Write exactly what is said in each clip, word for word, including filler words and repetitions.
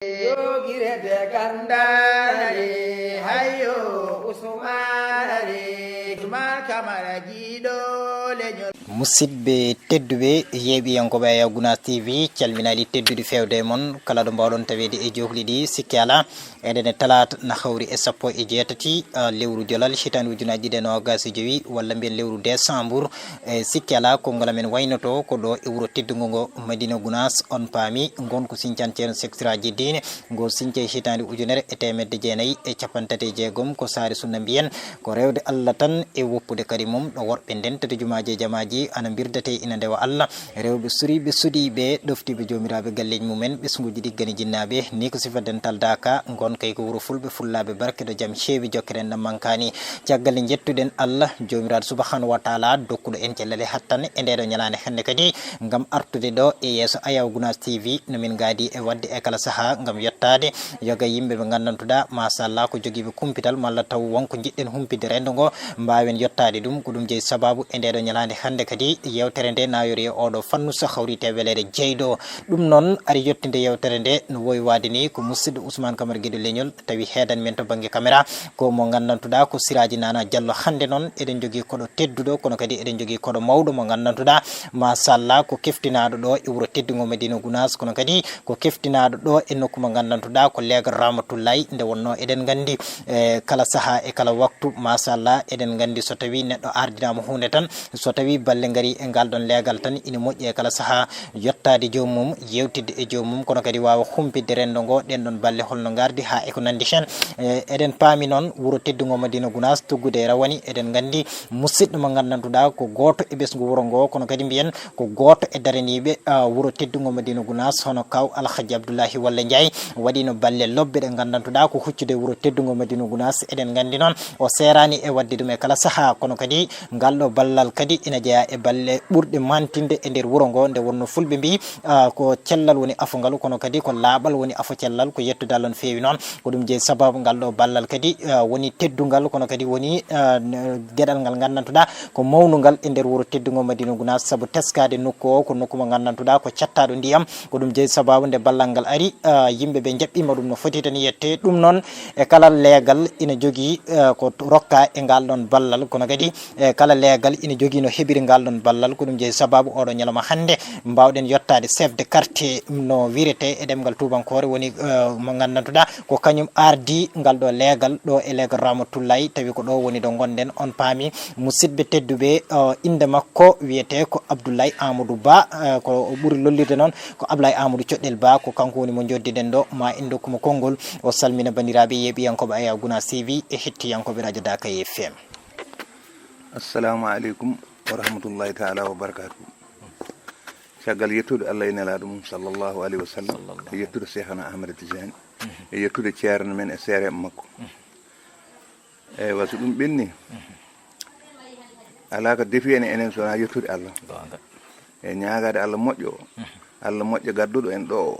Yogirede gandare, hayo Usmanare, Usman Kamara jiiɗo leñol. Musidɓe tedduɓe, yeeɓiyankooɓe Aya Gunaas T V, calminaali tedduɗi feewde e mon, kala ɗo mbaawɗon taweede e jokli ɗi, sikke alaa, eɗen e talaata na hawri e sappo e jeetati, ah, lewru jolal, hitaande ujunaaji ɗiɗi e noogaas e jowi, walla mbiyen lewru décembre. E sikke alaa, konngol amen waynoto ko ɗo e wuro teddungo ngo Madina Gunaas. On paami, ngon ko Siñcaan Ceerno Seek Siraaji Diine, ngo siñce hitaande ujunere e teemedde jeenayi e capanɗe tati e jeegom, ko saare sunna mbiyen, ko rewde Allah tan e woppude kadi mum, ɗo worɓe ndentata jumaaji e jamaaji, ana mbirdate ina ndewa Allah, rewɓe suriiɓe, suɗiiɓe, ɗoftiiɓe joomiraaɓe galleeji mumen, ɓesnguuji ɗi gani jinnaaɓe, ni ko sifa dental daaka, ngon kay ko wuro fulɓe, fullaaɓe barke, ɗo jam heewi, jokkere enɗam mankaani. Caggal nde njettuɗen Allah, Joomiraaɗo Subhaanahu wa Taala, dokkuɗo en cellal e hattane e ndeeɗo ñalaande hannde kadi, ngam artude ɗo e yeeso Ayaw Gunaas T V, no min ngaadi e waɗde e kala sahaa, ngam yettaade yoga yimɓe ɓe nganndantuɗaa, machallah, ko jogiiɓe kumpital, malla taw won ko njiɗɗen humpitde renndo ngo, mbaawen yettaade ɗum. Ko ɗum jeyi sabaabu e ndeeɗo ñalaande hannde kadi, yeewtere nde na yoori e oɗo fannu, so hawriti e weleede jeyɗo. Ɗum noon, ari yettinde yeewtere nde no wowi waade ni, ko musidɗo Ousmane Camara Guido Leñol, tawi heedan men to bannge caméra, ko mo nganndantuɗaa ko Siraaji Nana Jallo. Hannde noon, eɗen njogii koɗo tedduɗo, kono kadi eɗen njogii koɗo mawɗo mo nganndantuɗaa, machallah, ko keftinaaɗo ɗo e wuro teddungo Madina Gunaas, kono kadi ko keftinaaɗo ɗo e nokku mo nganndantuɗaa ko leegal Rahmatullahi. Nde wonnoo, eɗen nganndi, e kala sahaa, e kala waktu, machallah, eɗen nganndi so tawii neɗɗo ardinaama huunde tan, so tawii balle ngarii e ngal ɗon leegal tan, ina moƴƴi e kala sahaa yettaade joomum, yeewtidde e joomum, kono kadi waawa humpitde renndo ngo, ɗen ɗon balle holno ngardi haa e ko nanndi heen. E, eɗen paami noon wuro teddungo Madina Gunaas tuggude e rawani, eɗen nganndi musidɗo mo nganndantuɗaa ko gooto e ɓesngu wuro ngo, kono kadi mbiyen ko gooto e daraniiɓe, ah, wuro teddungo Madina Gunaas, hono kaw Alhaji Abdullahi Walla Njaay, waɗiino balle lobbe ɗe nganndantuɗaa ko huccude wuro teddungo Madina Gunaas. Eɗen nganndi noon o seeraani e waɗde ɗum e kala sahaa, kono kadi ngal ɗo ballal kadi ina jeyaa e balle ɓurɗe mantinde e nder wuro ngo, nde wonno fulɓe mbiyi, ah, ko cellal woni afo ngal, kono kadi ko laaɓal woni afo cellal, ko yettude Allah no feewi noon. Ko ɗum jeyi sabaabu ngal ɗo ballal kadi, ah, woni teddungal, kono kadi woni, ah, n-, geɗal ngal nganndantuɗaa ko mawnungal e nder wuro teddungo Madina Gunaas, sabu teskaade nokku o ko nokku mo nganndantuɗaa ko cattaaɗo ndiyam. Ko ɗum jeyi sabaabu nde ballal ngal ari, ah, yimɓe ɓe njaɓɓiima ɗum no foti tan yette. Ɗum noon, e kala leegal ina jogii, ah, ko rokka e ngal ɗon ballal, kono kadi e kala leegal ina jogii no heɓiri ngal ɗon ballal. Ko ɗum jeyi sabaabu oɗo ñalawma hannde mbaawɗen yettaade chef de quartier no wiyetee e ɗemngal tuubankoore, woni, eh, mo nganndantuɗaa ko kañum ardi ngal ɗo leegal ɗo e leegal Rahmatullahi, tawi ko ɗo woni ɗo ngonɗen. On paami, musidɓe tedduɓe, eh, innde makko wiyetee ko Abdoulaye Amadou Ba, eh, ko o ɓuri lollirde noon ko Ablaye Amadou Coɗɗel Ba, ko kanko woni mo njoddiɗen ɗo, ma en ndokku mo konngol, o salmina banndiraaɓe yeeɓiyankooɓe Aya Gunaas T V e hettiyankooɓe Radio Dakar F M. Assalamu aleykum wa rahmatullahi taala wa barakatuhu. Caggal yettude Allah e nelaaɗo mum, sallallahu alayhi wa sallam, e yettude Cheikhana Ahmada Tijani, e yettude ceerno men e seereeɓe makko. Eywa, so ɗum ɓenni, alaa ko defi en enen so wonaa yettude Allah. Goonga. E ñaagaade Allah moƴƴo o, Allah moƴƴo gadduɗo en ɗo o,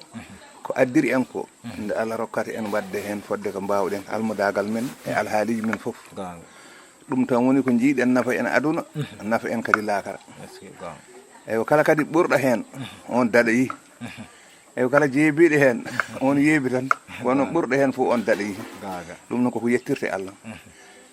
ko addiri en ko, nde Allah rokkata en waɗde heen fodde ko mbaawɗen, almudaagal men e alhaaliji men fof. Goonga. Ɗum tan woni ko njiiɗen nafa en aduna, nafa en kadi laakara. Est-ce que goonga? Eywa, kala kadi ɓurɗo heen, on daɗa yi. Eywa, kala jeebiiɗo heen, on yeebi tan. Kono ɓurɗo heen fof, on daɗa yi. Goonga. Ɗum noon koko yettirte Allah.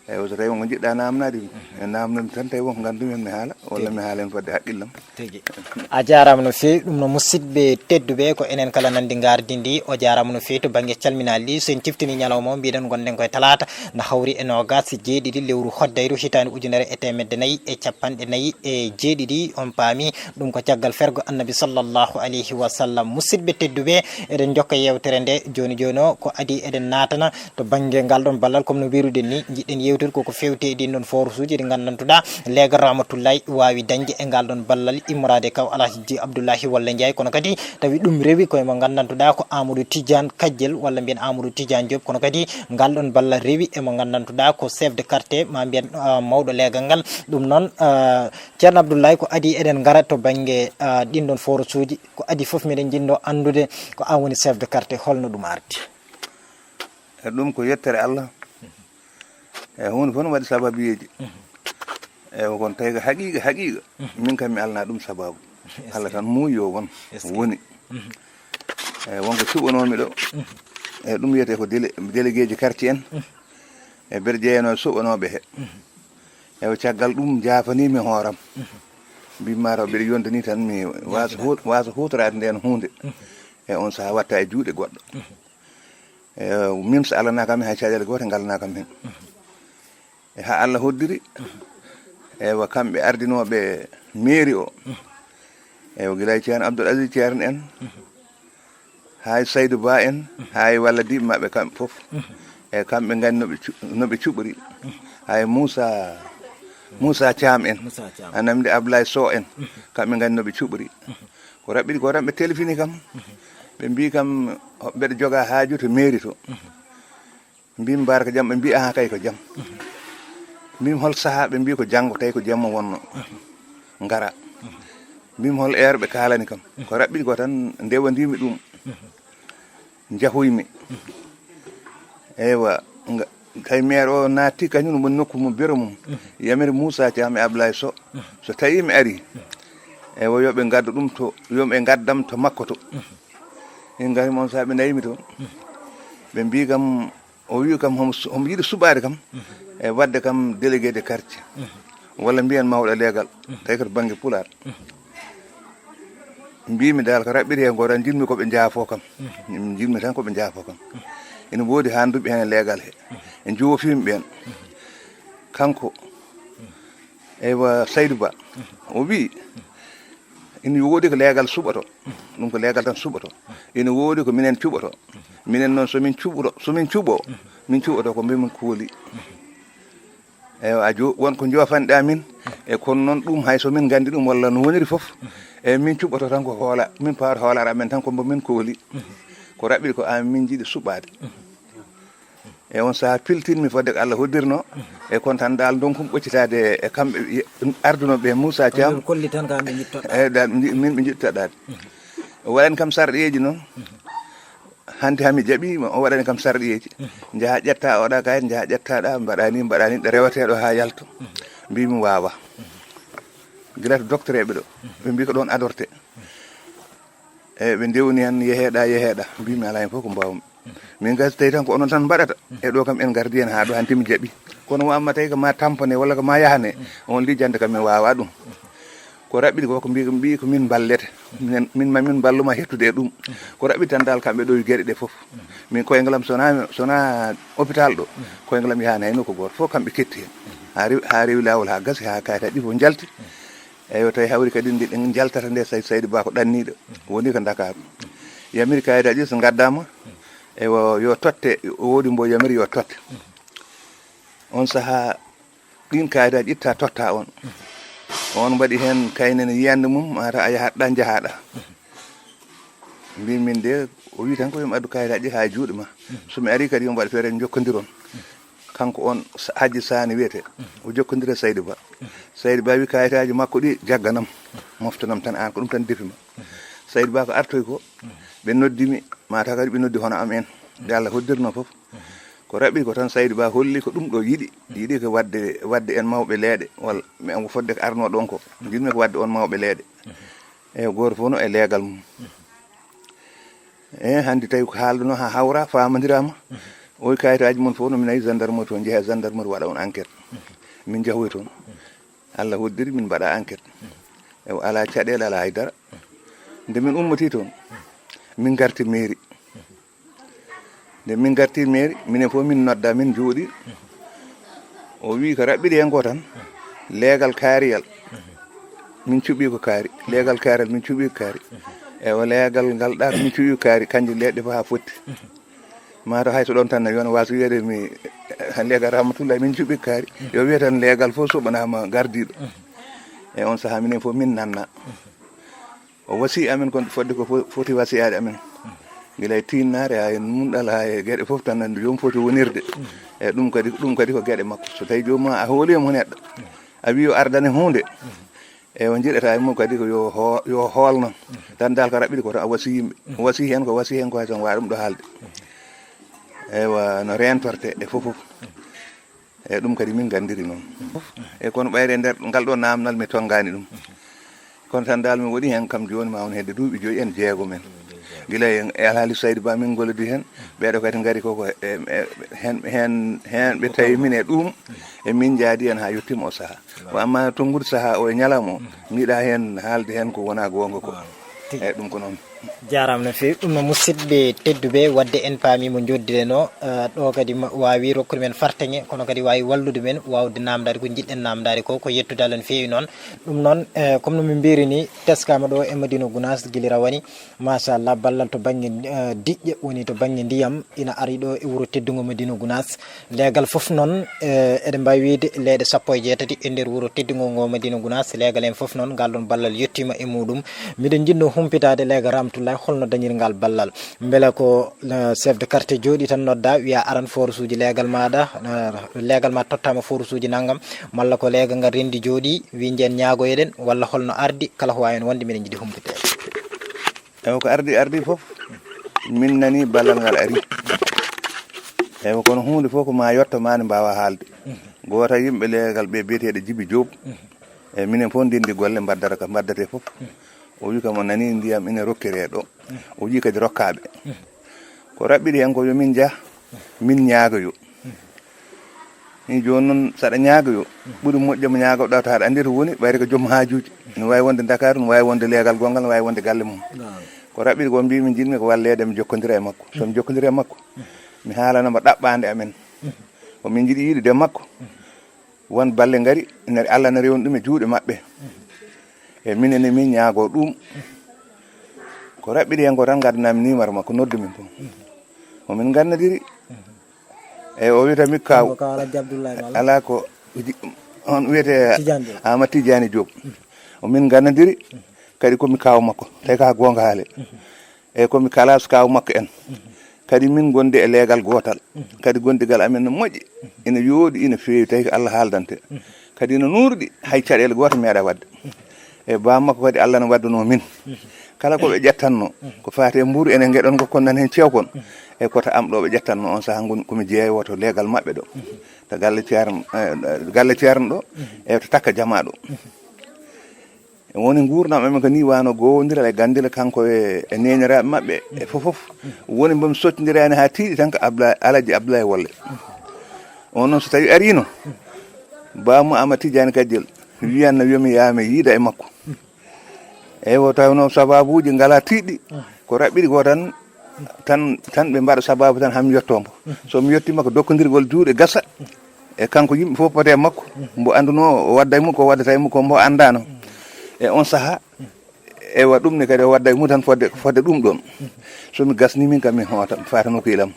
Eywa, so tawi won ko njiɗɗa namnade mi, e namnam tan tawi won ko nganndu-mi heen mi haala, walla mi haala heen fodde haqqillam. Tigi. A jaaraama no feewi. Ɗum no musidɓe tedduɓe, ko enen kala nanndi ngardi ndi. O jaaraama no feewi to bannge calminaali ɗi. So en ciftini ñalawma o, mbiɗen ngonɗen koye talaata, na hawri e noogaas e jeeɗiɗi lewru hoddayru hitaande ujunere e teemedde nayi e capanɗe nayi e jeeɗiɗi. On paami ɗum ko caggal fergo Annabi sallallahu alayhi wa sallam. Musidɓe tedduɓe, eɗen njokka yeewtere nde jooni jooni o, ko adii eɗen naatana to bannge ngal ɗon ballal, comme no mbiruɗen ni, njiɗɗen yeewtude koko feewti e ɗin ɗon forsuuji ɗi nganndantuɗaa leegal Rahmatullahi waawi dañde e ngal ɗon ballal immoraade kaw Alhaji Abdullahi Walla Njaay, kono kadi tawi ɗum rewi koye mo nganndantuɗaa ko Amadou Tidiane Kajjel, walla mbiyen Amadou Tidiane Diop, kono kadi ngal ɗon ballal rewi e mo nganndantuɗaa ko chef de quartier, ma mbiyen, ah, mawɗo leegal ngal. Ɗum noon, ah, Ceerno Abdullahi, ko adii eɗen ngara to bannge, ah, ɗin ɗon forsuuji, ko adii fof miɗen njiɗnoo anndude ko an woni chef de quartier, holno ɗum ardi? E ɗum ko yettere Allah. E huunde fof ne waɗi sababiyeeji. E o kon tawi ko haqiiqa, haqiiqa. Min kam mi alnaa ɗum sababu. Est-ce Allah que tan muuyi yo won, est-ce que woni. Eyi, wonko cuɓanoomi ɗo, e ɗum wiyetee ko délé-, déléguéji quartier en, e mbeɗa jeyanoo e suɓanooɓe he. Ewa, caggal ɗum, njaafaniimi hooram. Mbimmi, mataw mbeɗa yondanii tan, mi waasa huut-, waasa huutoraade ndeen huunde. E on sahaa watta e juuɗe goɗɗo. E min so alanaaka mi hay caɗeele goote ngalanaaka mi heen. E haa Allah hoddiri, ewa, kamɓe ardinooɓe mairie o, ewa, gila e Ceerno Abdoul Aziz Ceerno en, hay Saydou Ba en, hay wallodiiɓe maɓɓe kamɓe fof. E kamɓe nganndi no ɓe cu-, no ɓe cuɓori. Hay Moussa, Moussa Thiam en, Moussa Thiam. A namdi Ablaye Sow en, kamɓe nganndi no ɓe cuɓori. Ko raɓɓiɗi ko tan, ɓe telefini kam, ɓe mbii kam, mbeɗa joga haaju to mairie to. Mbimi, mbaar ko jam? Ɓe mbi, aha, kay ko jam. Mbimi, hol sahaa? Ɓe mbi ko janngo, tawi ko jemma wonno. Ngara. Mbimi, hol heure? Ɓe kaalani kam. Ko raɓɓiɗi ko tan, ndewandimi ɗum. Njahoymi. Eywa, nga-, tawi maire o naatti, kañum woni nokku mum, bureau mum. Yamiri Moussa Thiam e Ablaye Sow. So tawi mi ari, eywa, yo ɓe ngaddu ɗum to, yo ɓe ngaddam to makko to. En ngari mon, sahaa ɓe nayimi to. Ɓe mbi kam, o wi kam, homo su-, homo yiɗi suɓaade kam, e waɗde kam délégué de quartier, walla mbiyen mawɗo leegal, tawi ko to bannge Pulaar. Mbimi dal ko raɓɓiri heen ko tan, njiɗmi ko ɓe njaafo kam. Njiɗmi tan ko ɓe njaafo kam. Ina woodi hannduɓe heen e leegal he. E joofimi ɓeen. Kanko, eywa, Saydou Ba, o wi, ina woodi ko leegal suɓoto. Ɗum ko leegal tan suɓoto. Ina woodi ko minen cuɓoto. Minen noon, so min cuɓoto, so min cuɓo, min cuɓoto ko mbe min kooli. Eywa, a jo-, won ko joofanɗa min, e kono noon ɗum hay so min nganndi ɗum walla no woniri fof, e min cuɓoto tan ko hoola, min paawata hoolaare amen tan ko mbo min kooli. Ko raɓɓiɗi ko aan min njiɗi suɓaade. E on sahaa piltinmi fodde ko Allah hoddirno, e kono tan dal ndonkum ɓoccitaade e kamɓe ye-, ardunooɓe Moussa Thiam. Onon kolli tan ko aan ɓe njiɗtoɗaa. E dal, nji-, min ɓe njiɗtoɗaade. O waɗani kam sarɗiyeeji noon. Hanti hami jaɓi, o waɗani kam sarɗiyeeji. Njaha ƴetta oɗa kayit, njaha ƴettaɗa, mbaɗani, mbaɗani, ɗo reweteɗo haa yalto. Mbimi, waawa. Gila to docteur ɓe ɗo. Ɓe mbi ko ɗoon adorte. E ɓe ndewni hen, yeheɗa, yeheɗa. Mbimi, alaa hen fof ko mbawmi. Min gasi tawi tan ko onon tan mbaɗata. E ɗo kam en gardi hen haa ɗo, hanti mi jaɓi. Kono wa amma tawi ko ma tampone walla ko ma yahane, on lijjande kam mi waawa ɗum. Ko raɓɓiɗi ko, ko mbi, mbi ko min mballete. Min, min ma min mballuma hettude e ɗum. Ko raɓɓiɗi tan dal kamɓe ɗo e geɗe ɗe fof. Min koyngalam sona, sona hôpital ɗo. Koyngalam yahani hay nokku gooto. Fof kamɓe ketti hen. Haa rewi, haa rewi laawol, haa gasi, haa kayitaji ɗi fof njalti. Eyyo, tawi hawri kadi nde ɗen njaltata nde, Say-, Saydi Ba ko ɗanniiɗo. Woni ko Ndakaaru. Yamiri kayitaji so ngaddama. Eywa, yo totte, o woodi mbo yamiri yo totte. On sahaa, ɗin kayitaaji itta totta on. On mbaɗi heen kaynene yiyannde mum, mataw a yahat ɗa, njahaɗa. Mbimi min de, o wi tan ko yomi addu kayitaaji haa e juuɗe ma. So mi ari kadi yomi waɗ feere en jokkondiron. Kanko on sa-, Hajji Sani wiyete. O jokkondire Saydi Ba. Saydi Ba wi kayitaaji makko ɗi jagganam. Moftanam tan aan, ko ɗum tan defi ma. Saydi Ba ko artoy ko, ɓe noddimi, mataw kadi ɓe noddi hono am en. Nde Allah hoddirno fof. Ko raɓɓi ko tan Saydi Ba holli ko ɗum ɗo yiɗi. Yiɗi ko waɗde, waɗde en mawɓe leeɗe, walla mi am ko fodde ko arno ɗon ko. Njiɗmi ko waɗde on mawɓe leeɗe. E gooto fof no e leegal mum. E hannde tawi ko haalduno haa hawra, famondirama. Oy kayitaaji mon fof no mi nawi gendarmerie to, njehe gendarmerie waɗa on enquête. Min njahoy toon. Allah hoddiri min mbaɗa enquête. E o alaa caɗeele, alaa hay dara. Nde min ummoti toon, min ngarti mairie. Nde min ngarti mairie, minen fof min nodda, min njooɗi. O wi ko raɓɓiɗi hen ko tan, leegal kaariyal. Min cuɓi ko kaari, leegal kaariyal, min cuɓi ko kaari. E o leegal ngal ɗa, min cuɓi ko kaari, kanjum leeɗe fof haa fotti. Mataw hay so ɗon tan, yo no waasa wiyeede mi, leegal Rahmatullahi, min cuɓi ko kaari. Yo wiye tan leegal fof suɓanaama gardiiɗo. E on sahaa, minen fof min nanna. O wasi amen kon fodde ko fo-, foti wasiyaade amen. Gila e tinnaare, haa e nunɗal, haa e geɗe fof tan, joom foti wonirde. E ɗum kadi, ɗum kadi ko geɗe makko. So tawi joomum a hoolii mo neɗɗo, a wii o ardane huunde, e o njiɗata e mum kadi ko yo hoo-, yo hoolno. Tan dal ko raɓɓiɗi ko tan a wasi yimɓe. O wasi heen ko, wasi heen ko, hay so on waawi ɗum ɗo haalde. Eywa, no reentorte e fof fof. E ɗum kadi min nganndiri noon. E kono ɓayre nder ngal ɗo naamnal mi tonngaani ɗum. Kono tan dal mi waɗi heen kam jooni ma won hedde duuɓi joyi en jeego men. Gila e Alhaali Saydi Ba min gollodi heen, ɓeeɗo kadi ngari koko e, e, heen, heen, heen ɓe tawi min e ɗum, e min njaadi heen haa yettiima o sahaa. Ko amma tonngude sahaa o e ñalawma o, mi yiɗaa heen haalde heen ko wonaa goonga ko. Tigi. Eeyi, ɗum ko noon. Jaaraama no feewi. Ɗum no musidɓe tedduɓe, waɗde en paami mo njoddiɗen o, eh, ɗo kadi ma-, waawi rokkude men fartaŋŋe, kono kadi waawi wallude men waawde naamndaade ko njiɗɗen naamndaade ko, ko yettude Allah no feewi noon. Ɗum noon, eh, comme no min mbiri ni, teskaama ɗo e Madina Gunaas, gila rawane. Machallah, ballal to bannge, eh, diƴƴe, woni to bannge ndiyam, ina ari ɗo e wuro teddungo Madina Gunaas. Leegal fof noon, eh, eɗen mbaawi wiyde leeɗe sappo e jeetati e nder wuro teddungo ngo Madina Gunaas. Leegal en fof noon, ngal ɗon ballal yettiima e muɗum. Miɗen njiɗno humpitaade leegal Ramatullahi, holno dañiri ngal ballal? Mbele ko, eh, chef de quartier jooɗi tan nodda, wiya aran force uji leegal maaɗa, eh, leegal ma tottaama force uji nanngam, malla ko leegal ngal renndi jooɗi, wi njeen ñaagoyoɗen, walla holno ardi, kala ko waawi heen wonde, miɗen njiɗi humpiteede. Ewa, ko ardi, ardi fof, min nani ballal ngal ari. Ewa, kono huunde fof ko ma yetto ma ne mbaawa haalde. Gooto e yimɓe leegal ɓe biyeteeɗo Jibi Joob. E minen fof ndenndi golle mbaddata ka mbaddate fof. O wi kam o nani ndiyam ina rokkiree ɗo. O wi kadi rokkaaɓe. Ko raɓɓiɗi heen ko yo min njah, min ñaagoyo. Ni jooni noon, so aɗa ñaagoyo, ɓuri moƴƴo mo ñaagoɗaa, tawa aɗa anndi to woni, ɓayri ko joom haajuuji. No waawi wonde Dakar, no waawi wonde leegal gongal, no waawi wonde galle mum. Naam. Ko raɓɓiɗi ko mbiimi, njiɗmi ko walleede, mi jokkondira e makko. So mi jokkondira e makko, mi haalana mo ɗaɓɓaande amen. Ko min njiɗi yiidude e makko. Won balle ngari, ina, Allah na rewni ɗum e juuɗe maɓɓe. E minen ne min ñaagoo ɗum. Ko raɓɓiɗi heen ko tan ngaddanami numéro makko, noddu min toon. Ko min ngannodiri. E o wiyata mi kaaw. Ko kaaw Alhaji Abdoulaye Bal. Alaa ko ji-, on wiyete Tidiane Diop. Ama Tidiane Diop. O min ngannodiri, kadi ko mi kaaw makko. Tawi ko haa goonga haale. E ko mi kalaas kaaw makko en. Kadi min ngondi e leegal gootal. Kadi gondigal amen no moƴƴi. Ina yooɗi, ina feewi, tawi ko Allah haaldante. Kadi ina nuurɗi, hay caɗeele gooto meeɗa waɗde. E baam makko kadi Allah no waddunoo min. Kala ko ɓe ƴettanno, ko faati e mbuuru, enen ngeɗon ko kon nan heen cewkon. E koto am ɗo ɓe ƴettanno on sahaa ngon ko mi jeeyowo to leegal maɓɓe ɗo. To galle ceerno, eh, galle ceerno ɗo, e to takka jamaa ɗo. E woni nguurndam amen ko ni wano gowondiral e ganndila kanko e, e neeniraaɓe maɓɓe e fof fof. Woni mbomi sottindirani haa tiiɗi tan ko Abla-, Alaji Abdoulaye Wolle. On noon so tawi arino, baamu Ama Tidiane Kajjel wiyanno yomi yaame yiida e makko. Eyi o tawno sababuuji ngala tiiɗɗi, ko raɓɓiɗi ko tan, tan, tan ɓe mbaɗa sababu tan haa mi yetto mbo. So mi yettiima ko dokkondirgol juuɗe gasa. E kanko yimɓe fof poti e makko, mbo anndunoo o wadda e mum ko waddata e mum ko mbo anndaano. E on sahaa, ewa ɗum ne kadi o wadda e mum tan fodde, fodde ɗum ɗoon. So mi gasni min kam mi hoota, mi faata nokku ilam.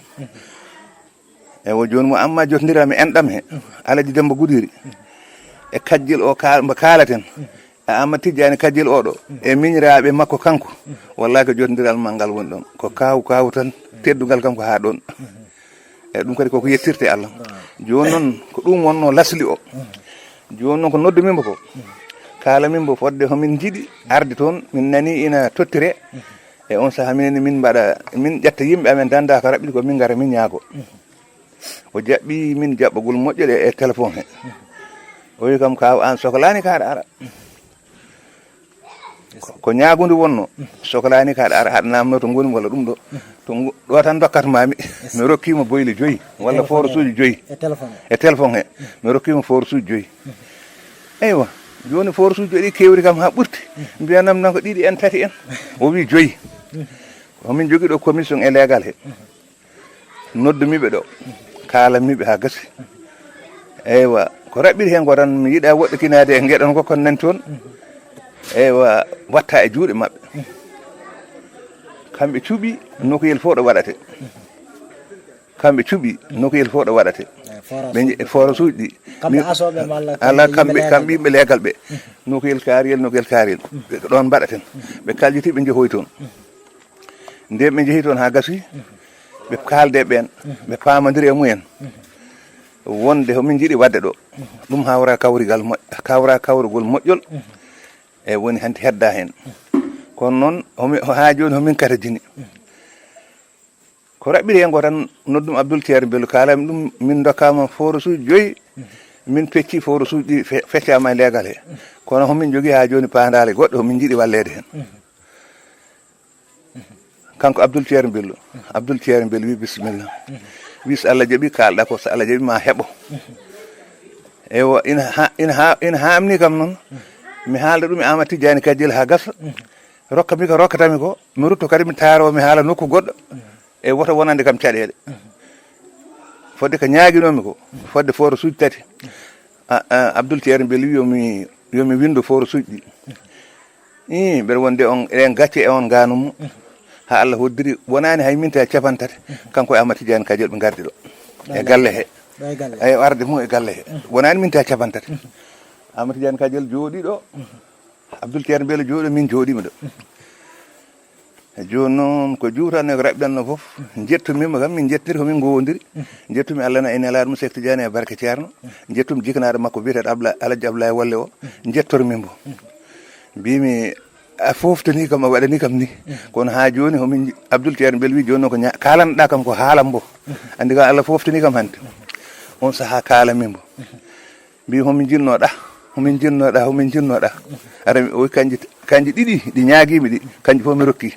Ewa jooni mo amma jotondira mi enɗam he, Alaji Demba Gudiri. E kajjel o kaal-, mbo kaalaten. A Ama Tijjaani Kajjel oɗo, e miñiraaɓe makko kanko, wallahi ko jotondiral ma ngal woni ɗon. Ko kaaw, kaaw tan, teddungal kam ko haa ɗon. E ɗum kadi koko yettirte Allah. Jooni noon, ko ɗum wonno lasli o. Jooni noon ko noddu min mbo ko. Kaala min mbo fodde homin njiɗi arde toon, min nani ina tottire. E on sahaa minen min mbaɗa, min ƴetta yimɓe amen danda ko raɓɓiɗi ko min ngara min ñaago. O jaɓɓi min jaɓɓagol moƴƴol e, e téléphone he. O wi kam, "Kaaw, aan sokolaani ka aɗa ara." Ko, ko ñaagunde wonno, "Sokolaani ka aɗa ara, aɗa naamno to ngoni walla ɗum ɗo." To ngo-, ɗo tan ndokkat mami. Mi rokkiima boyle joyi, walla téléphone forsuuji joyi. E téléphone he. E téléphone he. Mi rokkiima forsuuji joyi. Eywa, jooni forsuuji ɗi kewri kam haa ɓurti. Mbiyanam nan ko ɗiɗi en, tati en. O wi joyi. Homin jogii ɗo commission e leegal he. Noddumi ɓe ɗo, kaalami ɓe haa gasi. Eywa, ko raɓɓiɗi heen ko tan mi yiɗa woɗɗo kinaade e ngeɗon ko kon nan toon. Eywa, watta e juuɗe maɓɓe. Kamɓe cuɓi nokuyel fof ɗo waɗate. Kamɓe cuɓi nokuyel fof ɗo waɗate. Ɓe nje-, forasuuji ɗi. Kamɓe asooɓe ma, alla, ala, kamɓe, kamɓe yimɓe leegal ɓe. Nokuyel kaariyel, nokuyel kaariyel. Ɓe ko ɗoon mbaɗaten. Ɓe kaljiti, ɓe njehoy toon. Nde ɓe njehi toon haa gasi, ɓe kaalde ɓeen, ɓe paamondiri e mumen. Wonde homin njiɗi waɗde ɗo. Ɗum hawra kawrigal moƴ-, kawra kawrugol moƴƴol. E woni hanti hedda heen. Kono noon, homi-, haa jooni homin katajini. Ko raɓɓiri heen ko tan noddum Abdoul Thierno Bello, kaalami ɗum, min dokkama forasuuji joyi, min pecci forasuuji ɗi fe-, feccama e leegal he. Kono homin jogii haa jooni paandaale goɗɗe, homin njiɗi walleede heen. Kanko Abdoul Thierno Bello. Abdoul Thierno Bello wi bisimilla. Wi so Allah jaɓi kaalɗa ko, so Allah jaɓi ma heɓo. Eywa, ina ha, ina ha, ina hamni kam noon. Mi haalda ɗum e Amadou Tidiane Kadiel ha gasa. Rokka mi ko rokkatami ko, mi rutto kadi mi taaro mi haala nokku goɗɗo. E woto wonande kam caɗeele. Fodde ko ñaaginoomi ko, fodde forage uji tati. A, a, Abdoul Thierno Bello wi yomi, yomi winndo forage uji ɗi. Ii, mbeɗa wonde on, eɗen gacce e on ganumo. Ha Allah hoddiri, wonani hay minti capantati. Kanko e Amadou Tidiane Kadiel ɓe ngardi ɗo. E galle he. Ɗo e galle. Ay, arde mum e galle he. Wonani minti capantati. Amadou Tidiane Kadiel jooɗi ɗo. Abdoul Thierno Bello jooɗo, min jooɗima ɗo. Jooni noon ko juutanno ko raɓɓiɗanno fof, njettumima kam, min njettiri ko min ngowondiri. Njettumi Allah na e nelaaɗo mum Seek Tidiane e barke Ceerno. Njettumi jiknaaɗo makko biyeteeɗo Abla-, Alhaji Abdoulaye Wolle o. Njettormi mbo. Mbimi a foftani kam, a waɗani kam ni. Kono haa jooni homin Abdoul Thierno Bello wi jooni noon ko ña-, kaalanɗa kam ko haalam mbo. Anndi kam Allah foftani kam hannde. On sahaa kaalanmi mbo. Mbi homin jinnoɗa, homin jinnoɗa, homin jinnoɗa. Ara mi, o wi kanji, kanji ɗiɗi ɗi ñaagimi ɗi, kanji fof mi rokki.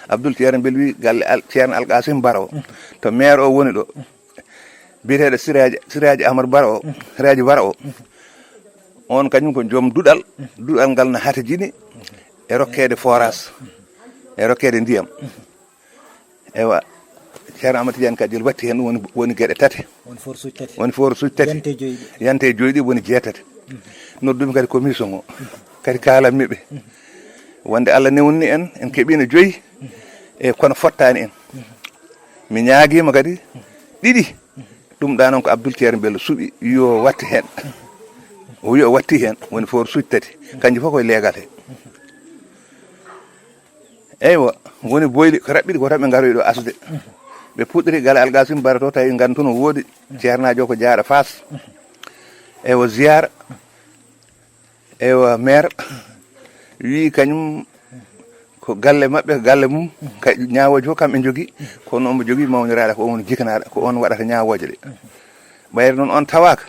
Abdoul Thierno Bello wi galle Al-, Thierno Alkasim Baro. To maire o woni ɗo. Biyeteeɗo Siraaji, Siraaji Amadou Baro o, Siraaji Baro o. On kañum ko joom duɗal, duɗal ngal na hatajini e rokkeede forage, e rokkeede ndiyam. Eywa, Ceerno Amadou Tidiane Kadiel watti heen ɗum woni, woni geɗe tati. Woni forage uji tati. Woni forage uji tati. Yante joyi ɗi. Yante joyi ɗi woni jeetati. Noddumi kadi commission o. Kadi kaalanmi ɓe. Wonde Allah newni en, en keɓino joyi. E kono fottani en. Mi ñaagiima kadi ɗiɗi. Ɗum ɗa noon ko Abdoul Thierno Bello suɓi, yo watti heen. O wi o watti heen, woni forage uji tati. Kanji fof koye leegal he. Eywa, woni boyli ko raɓɓiɗi ko tan ɓe ngaroyi ɗo asde. Ɓe puɗɗiri galle Alkasim Bara to, tawi ngantu no woodi, ceernaajo ko jaaɗo Faas. Eywa, ziyaara. Eywa, maire wi kañum ko galle maɓɓe, ko galle mum, ka ñaawooji fof kamɓe njogii, kono omo jogii mawniraaɗo, ko on jiknaaɗo, ko on waɗata ñaawooje ɗe. Ɓayri noon on tawaaka,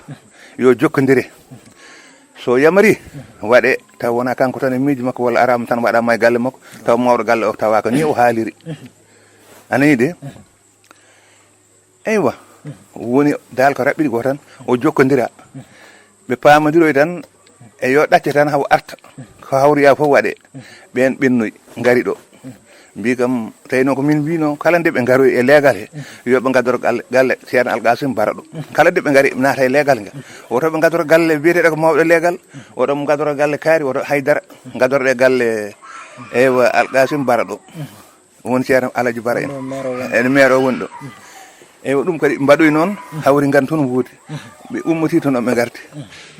yo jokkondire. So yamari, waɗe, taw wonaa kanko tan e miijo makko, walla araama tan waɗaama e galle makko, taw mawɗo galle o tawaaka, ni o haaliri. A nanii de? Eywa, woni dal ko raɓɓiɗi ko tan, o jokkondira. Ɓe paamodiroy tan, e yo ɗacce tan haw arta. Ko hawriya fof waɗe. Ɓeen ɓennoy, ngari ɗo. Mbi kam, tawi noon ko min mbino, kala nde ɓe ngaroy e leegal he, yo ɓe ngadoro galle, galle Ceerno Alkasim Bara ɗo. Kala nde ɓe ngari, naata e leegal ngal. Woto ɓe ngadoro galle biyeteeɗo ko mawɗo leegal, woto ɓe ngadoro galle kaari, woto haydara, ngadorɗe galle, eywa, Alkasim Bara ɗo. Woni Ceerno Alhaji Bara en. Ɗo maire o woni. En maire o woni ɗo. Eywa, ɗum kadi mbaɗoy noon, hawri ngan toon woodi. Ɓe ummoti toon, ɓe ngarti.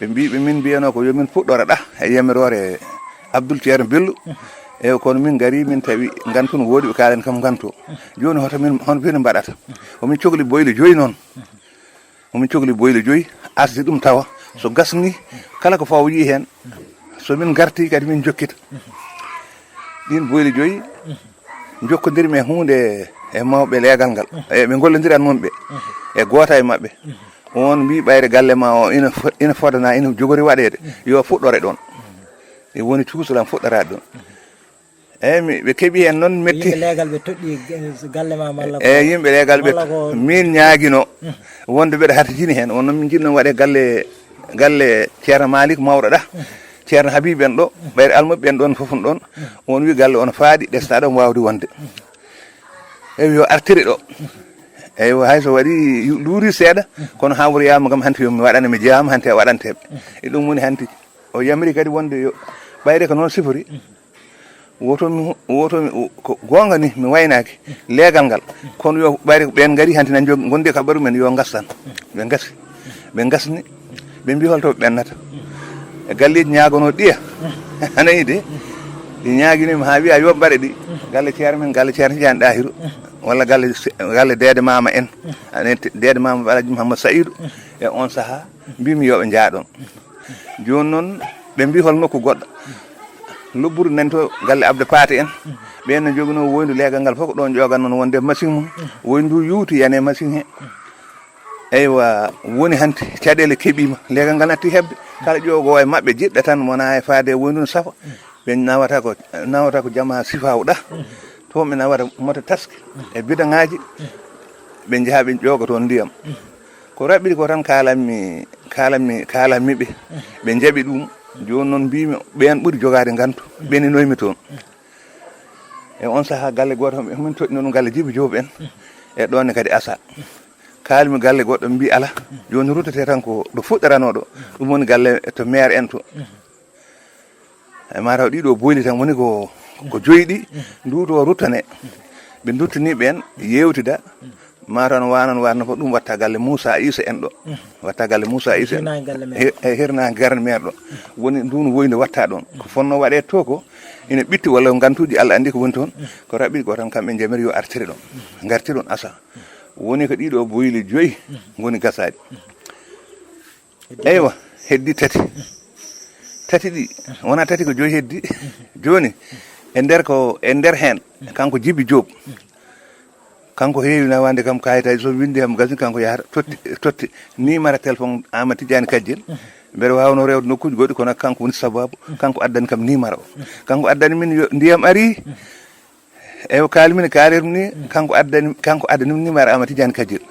Ɓe mbi, ɓe min mbiyano ko yo min puɗɗoro ɗa e yamiroore Abdoul Thierno Bello. Eywa, kono min ngari, min tawi ngan toon woodi, ɓe kaalen kam ngan to. Jooni hoto min, hono fini mbaɗata? Ko min cokli boyle joyi noon. Omin cokli boyle joyi, asde ɗum tawa. So gasni, kala ko fawji heen, so min ngarti kadi min jokkita. Ɗin boyle joyi, jokkondirmi e huunde e mawɓe leegal ngal. E ɓe ngollondiran noon ɓe. E goota e maɓɓe. On mbi ɓayre galle ma o ina fo-, ina fodana, ina jogori waɗeede. Yo fuɗɗore ɗoon. E woni cuusalam fuɗɗoraade ɗoon. Eyyi, mi, ɓe keɓi heen noon metti. Yimɓe leegal ɓe toɗɗi ge-, galle ma malla ko, eyyi, yimɓe leegal ɓe malla ko min ñaagino wonde mbeɗa hartijini heen. On noon min njiɗno waɗe galle, galle Ceerno Malik mawɗo ɗa. Ceerno Habib en ɗo, ɓayre almuɓe ɓen ɗoon fof ɗoon. On wi galle on faaɗi, ɗesɗa ɗo waawde wonde. Eyyi, yo artire ɗo. Eywa, hay so waɗi yu-, luuri seeɗa, kono hawriyaama kam hanti yo mi waɗane, mi jeyaama hanti e waɗanteeɓe. E ɗum woni hanti o yamiri kadi wonde yo ɓayre ko noon sifori. Woto mi, woto mi, ko goonga ni, mi waynaaki leegal ngal. Kono yo ɓayri ko ɓeen ngari hanti nan jog-, ngondi ka ɓaru men, yo ngas tan. Ɓe ngasi. Ɓe ngasni. Ɓe mbi holto ɓe ɓennata. E galleeji ñaagonoo ɗiya. Ana yi de. Ɗi ñaaginii mi haa wiya yo mbaɗe ɗi. Galle Ceerno men, galle Ceerno Tidiane Ɗahiru. Walla galle se-, galle Deede Maama en. Aɗa anndi Deede Maama Alhaji Mouhammad Saïdou. E on sahaa, mbimi yo ɓe njaaɗon. Jooni noon, ɓe mbi hol nokku goɗɗo. Lobburu nan to galle Abdou Paate en. Ɓeen no joginoo woyndu leegal ngal fof ko ɗoon ƴoogan noon wonde machine mum. Woyndu ndu yuuti yani e machine he. Eywa, woni hanti caɗeele keɓiima. Leegal ngal natti heɓde. Kala ƴoogoowo e maɓɓe jiɗɗa tan wona e faade e woyndu no safa. Ɓe nawata ko, nawata ko jama sifaawu ɗa. Toon ɓe nawata moto taski e bidaŋaaji, ɓe njaha ɓe ƴooga toon ndiyam. Ko raɓɓiɗi ko tan kaalanmi, kaalanmi, kaalanmi ɓe. Ɓe njaɓi ɗum. Jooni noon mbiymi ɓeen ɓuri jogaade ngantu. Ɓeninoymi toon. E on sahaa galle gooto, min toɗɗino ɗum galle Jibi Joob en. E ɗoon ne kadi Asa. Kaalmi galle goɗɗo, mbi ala. Jooni ruttetee tan ko ɗo fuɗɗaranoo ɗo. Ɗum woni galle to maire en to. E mataw ɗiɗo boyli tan woni ko, ko joyi ɗi. Ndu to ruttane. Ɓe duttani ɓeen, yeewtida. Mataw no waanon waatno fof, ɗum watta galle Moussa Issa en ɗo. Watta galle Moussa Issa en. Hirnaange galle maire. He-, he-, hirnaange galle maire ɗo. Woni ndun woyde watta ɗon. Ko fonno waɗe to ko ina ɓitti walla ngantuuji Allah anndi ko woni toon. Ko raɓɓiɗi ko tan kamɓe njamiri yo artire ɗon. Ngarti ɗon Asa. Woni ko ɗiɗo boyli joyi ngoni gasaaɗi. Eywa, heddi tati. Tati ɗi, wona tati ko joyi heddi. Jooni, e nder ko, e nder heen, kanko Jibi Joob. Kanko heewi nawande kam kayitaji, so windi kam gasi, kanko yahata totti, totti. Ni mara téléphone Ama Tidiane Kajjel. Mbeɗa waawno rewde nokkuuji goɗɗi, kono kanko woni sababu. Kanko addani kam ni mara o. Kanko addani min yo ndiyam ari. Eyo, kaali min, kaalir ni, kanko addani, kanko addani min numéro Ama Tidiane Kajjel.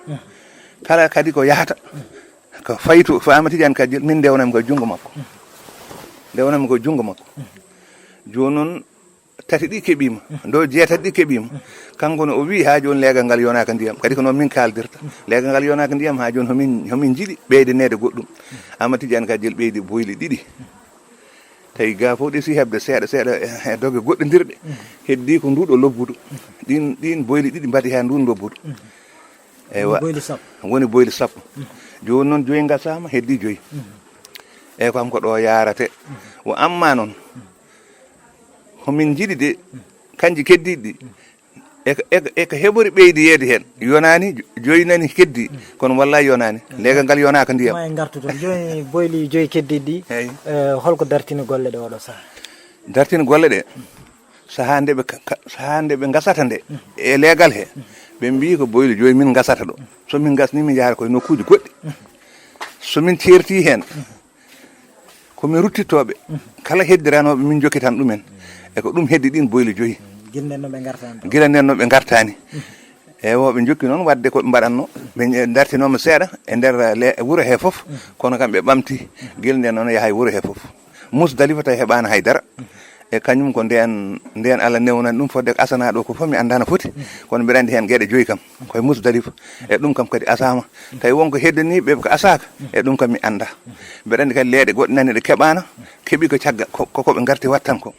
Kala kadi ko yahata, ko fayi to, fo Ama Tidiane Kajjel, min ndewnami ko junngo makko. Ndewnami ko junngo makko. Jooni noon, tati ɗi keɓiima, ndo jeetati ɗi keɓiima. Kanko ne o wii, haa jooni leegal ngal yonaaka ndiyam. Kadi ko noon min kaaldirta. Leegal ngal yonaaka ndiyam, haa jooni homin, homin njiɗi ɓeydaneede goɗɗum. Ama Tidiane Kajjel ɓeydi boyli ɗiɗi. Tawi ga fof ɗi si heɓde seeɗa seeɗa e doge goɗɗondirɗe. Heddi ko nduɗo lobbudu. Ɗin, ɗin boyli ɗiɗi mbaɗi ha ndun lobbudu. Eywa. Woni boyli sappo. Woni boyli sappo. Jooni noon joyi ngasama, heddi joyi. Eywa, kam ko ɗo yarate. Wo amma noon, homin njiɗi de, kanji keddiɗi ɗi, e ko, e ko, e ko heɓori ɓeydi yeede heen. Yonaani, jo-, joyi nani keddi, kono wallahi yonaani. Leegal ngal yonaaka ndiyam. Ma en ngartu toon. Jooni boyli joyi keddiɗi ɗi, eyi, eh, holko dartini golle ɗe oɗo sahaa? Dartini golle ɗe, sahaa nde ɓe ka-, ka-, sahaa nde ɓe ngasata nde, e leegal he, ɓe mbii ko boyli joyi min ngasata ɗo. So min ngasni, min njahata koye nokkuuji goɗɗi. So min ceerti heen, ko min ruttitooɓe, kala heddiranooɓe, min njokkitan ɗumen. E ko ɗum heddi ɗin boyli joyi. Gila nden no ɓe ngartani. Gila nden no ɓe ngartani. Eywa, ɓe njokki noon waɗde ko ɓe mbaɗatno. Ɓe dartinooma seeɗa e nder le-, wuro he fof, kono kam ɓe ɓamti. Gila nden noon yahay wuro he fof. Musdalifa tawi heɓaano hay dara. E kañum ko ndeen, ndeen Allah newnani ɗum fodde ko Asana ɗo ko fof mi anndaa no foti. Kono mbiɗa anndi heen geɗe joyi kam. Koye Musdalifa. E ɗum kam kadi asaama. Tawi wonko heddanii ɓe ko asaaka. E ɗum kam mi anndaa. Mbeɗa anndi kadi leeɗe goɗɗe nani ɗe keɓaana. Keɓi ko caggal, ko, ko, ko ɓe ngarti wattan ko.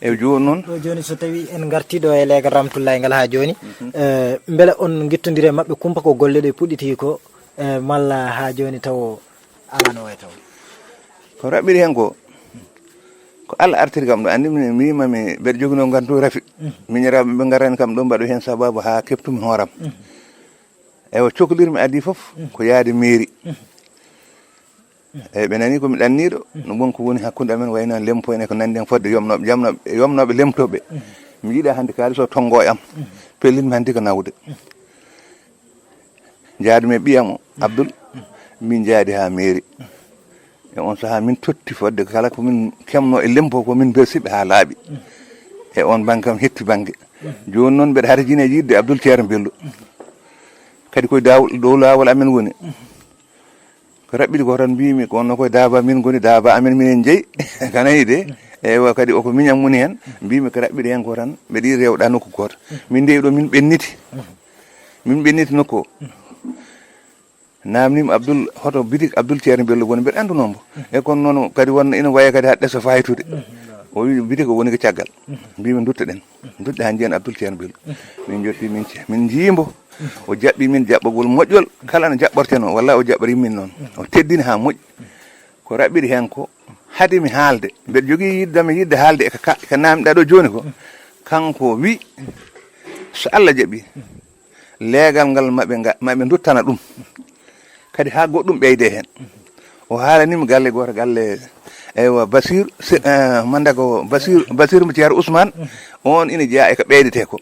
E jooni noon. Ɗo jooni so tawi en ngarti ɗo e leegal Ramatullahi ngal haa jooni, eh, mbele on ngittondiri e maɓɓe kumpa ko golle ɗe puɗɗiti ko, eh, malla haa jooni taw alano way taw? Ko raɓɓiri heen ko, ko Allah artiri kam ɗo. Anndi min mi wiima mi mbeɗa joginoo ngantu rafi. Miñiraaɓe ɓe ngarani kam ɗo mbaɗo heen sababu haa keɓtumi hooram. Eywa, coklirmi adii fof ko yaade mairie. Eyyi, ɓe nani ko mi ɗanniiɗo, no won ko woni hakkunde amen, wayno lempo en e ko nanndi en fodde yomnooɓe, jamnooɓe, yomnooɓe lemtooɓe. Mi yiɗa hannde kaalis o tonngo e am. Pellinmi hannde ko nawde. Njaadumi e ɓiyam o, Abdoul, min njaadi haa mairie. E on sahaa min totti fodde kala ko min kemno e lempo ko min bersiɓe haa laaɓi. E on bannge kam hetti bannge. Jooni noon mbeɗa harjine yiɗde Abdoul Ceerno Bello. Kadi koye daawol, dow laawol amen woni. Ko raɓɓiɗi ko tan mbimi, ko wonno koye daaba min ngoni, daaba amen minen jeyi. Kana yiide, eywa, kadi o ko miñam woni heen. Mbimi ko raɓɓiɗi heen ko tan, mbeɗa yiɗi rewɗa nokku gooto. Min ndewi ɗo, min ɓenniti. Min ɓenniti nokku o. Namnimi Abdoul, hoto bitik Abdoul Ceerno Bello woni, mbeɗa anndunoo mbo. E kono noon kadi wonno ina waya kadi haɗde so faytude. O wi bitik o woni ko caggal. Mbimi duttoɗen. Duttoɗen haa njiyen Abdoul Ceerno Bello. Min jotti, min ce-, min njiyii mbo. O jaɓɓi min jaɓɓagol moƴƴol. Kala no jaɓɓorteno, walla o jaɓɓori min noon. O teddini haa moƴƴi. Ko raɓɓiɗi heen ko, hade mi haalde, mbeɗa jogii yiɗde mi yiɗde haalde e ka, ka, ka namɗa ɗo jooni ko, kanko wi, so Allah jaɓi, leegal ngal maɓe nga, maɓe duttana ɗum. Kadi haa goɗɗum ɓeyde heen. O haalanimi galle gooto, galle, eywa, Basir, se-, eh, manda ko Basir, Basir mo Ceerno Ousmane, on ina jeyaa e ko ɓeydetee ko.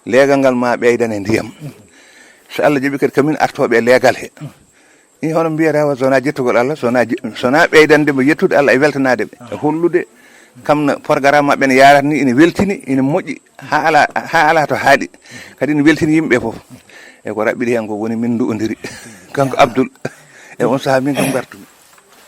Leegal ngal ma ɓeydane ndiyam. So Allah jaɓi kadi, ko min artooɓe e leegal he. Ni hono mbiyata, wa so wonaa jettugol Allah, so wonaa je-, so wonaa ɓeydande mo yettude Allah e weltanaade ɓe, e hollude Kam no programme maɓɓe ne yaarata ni, ina weltini, ina moƴƴi, haa alaa, haa alaa to haaɗi. Kadi ina weltini yimɓe fof. E ko raɓɓiɗi heen ko woni min nduwondiri. Kanko Abdoul e on sahaa min kam ngartumi.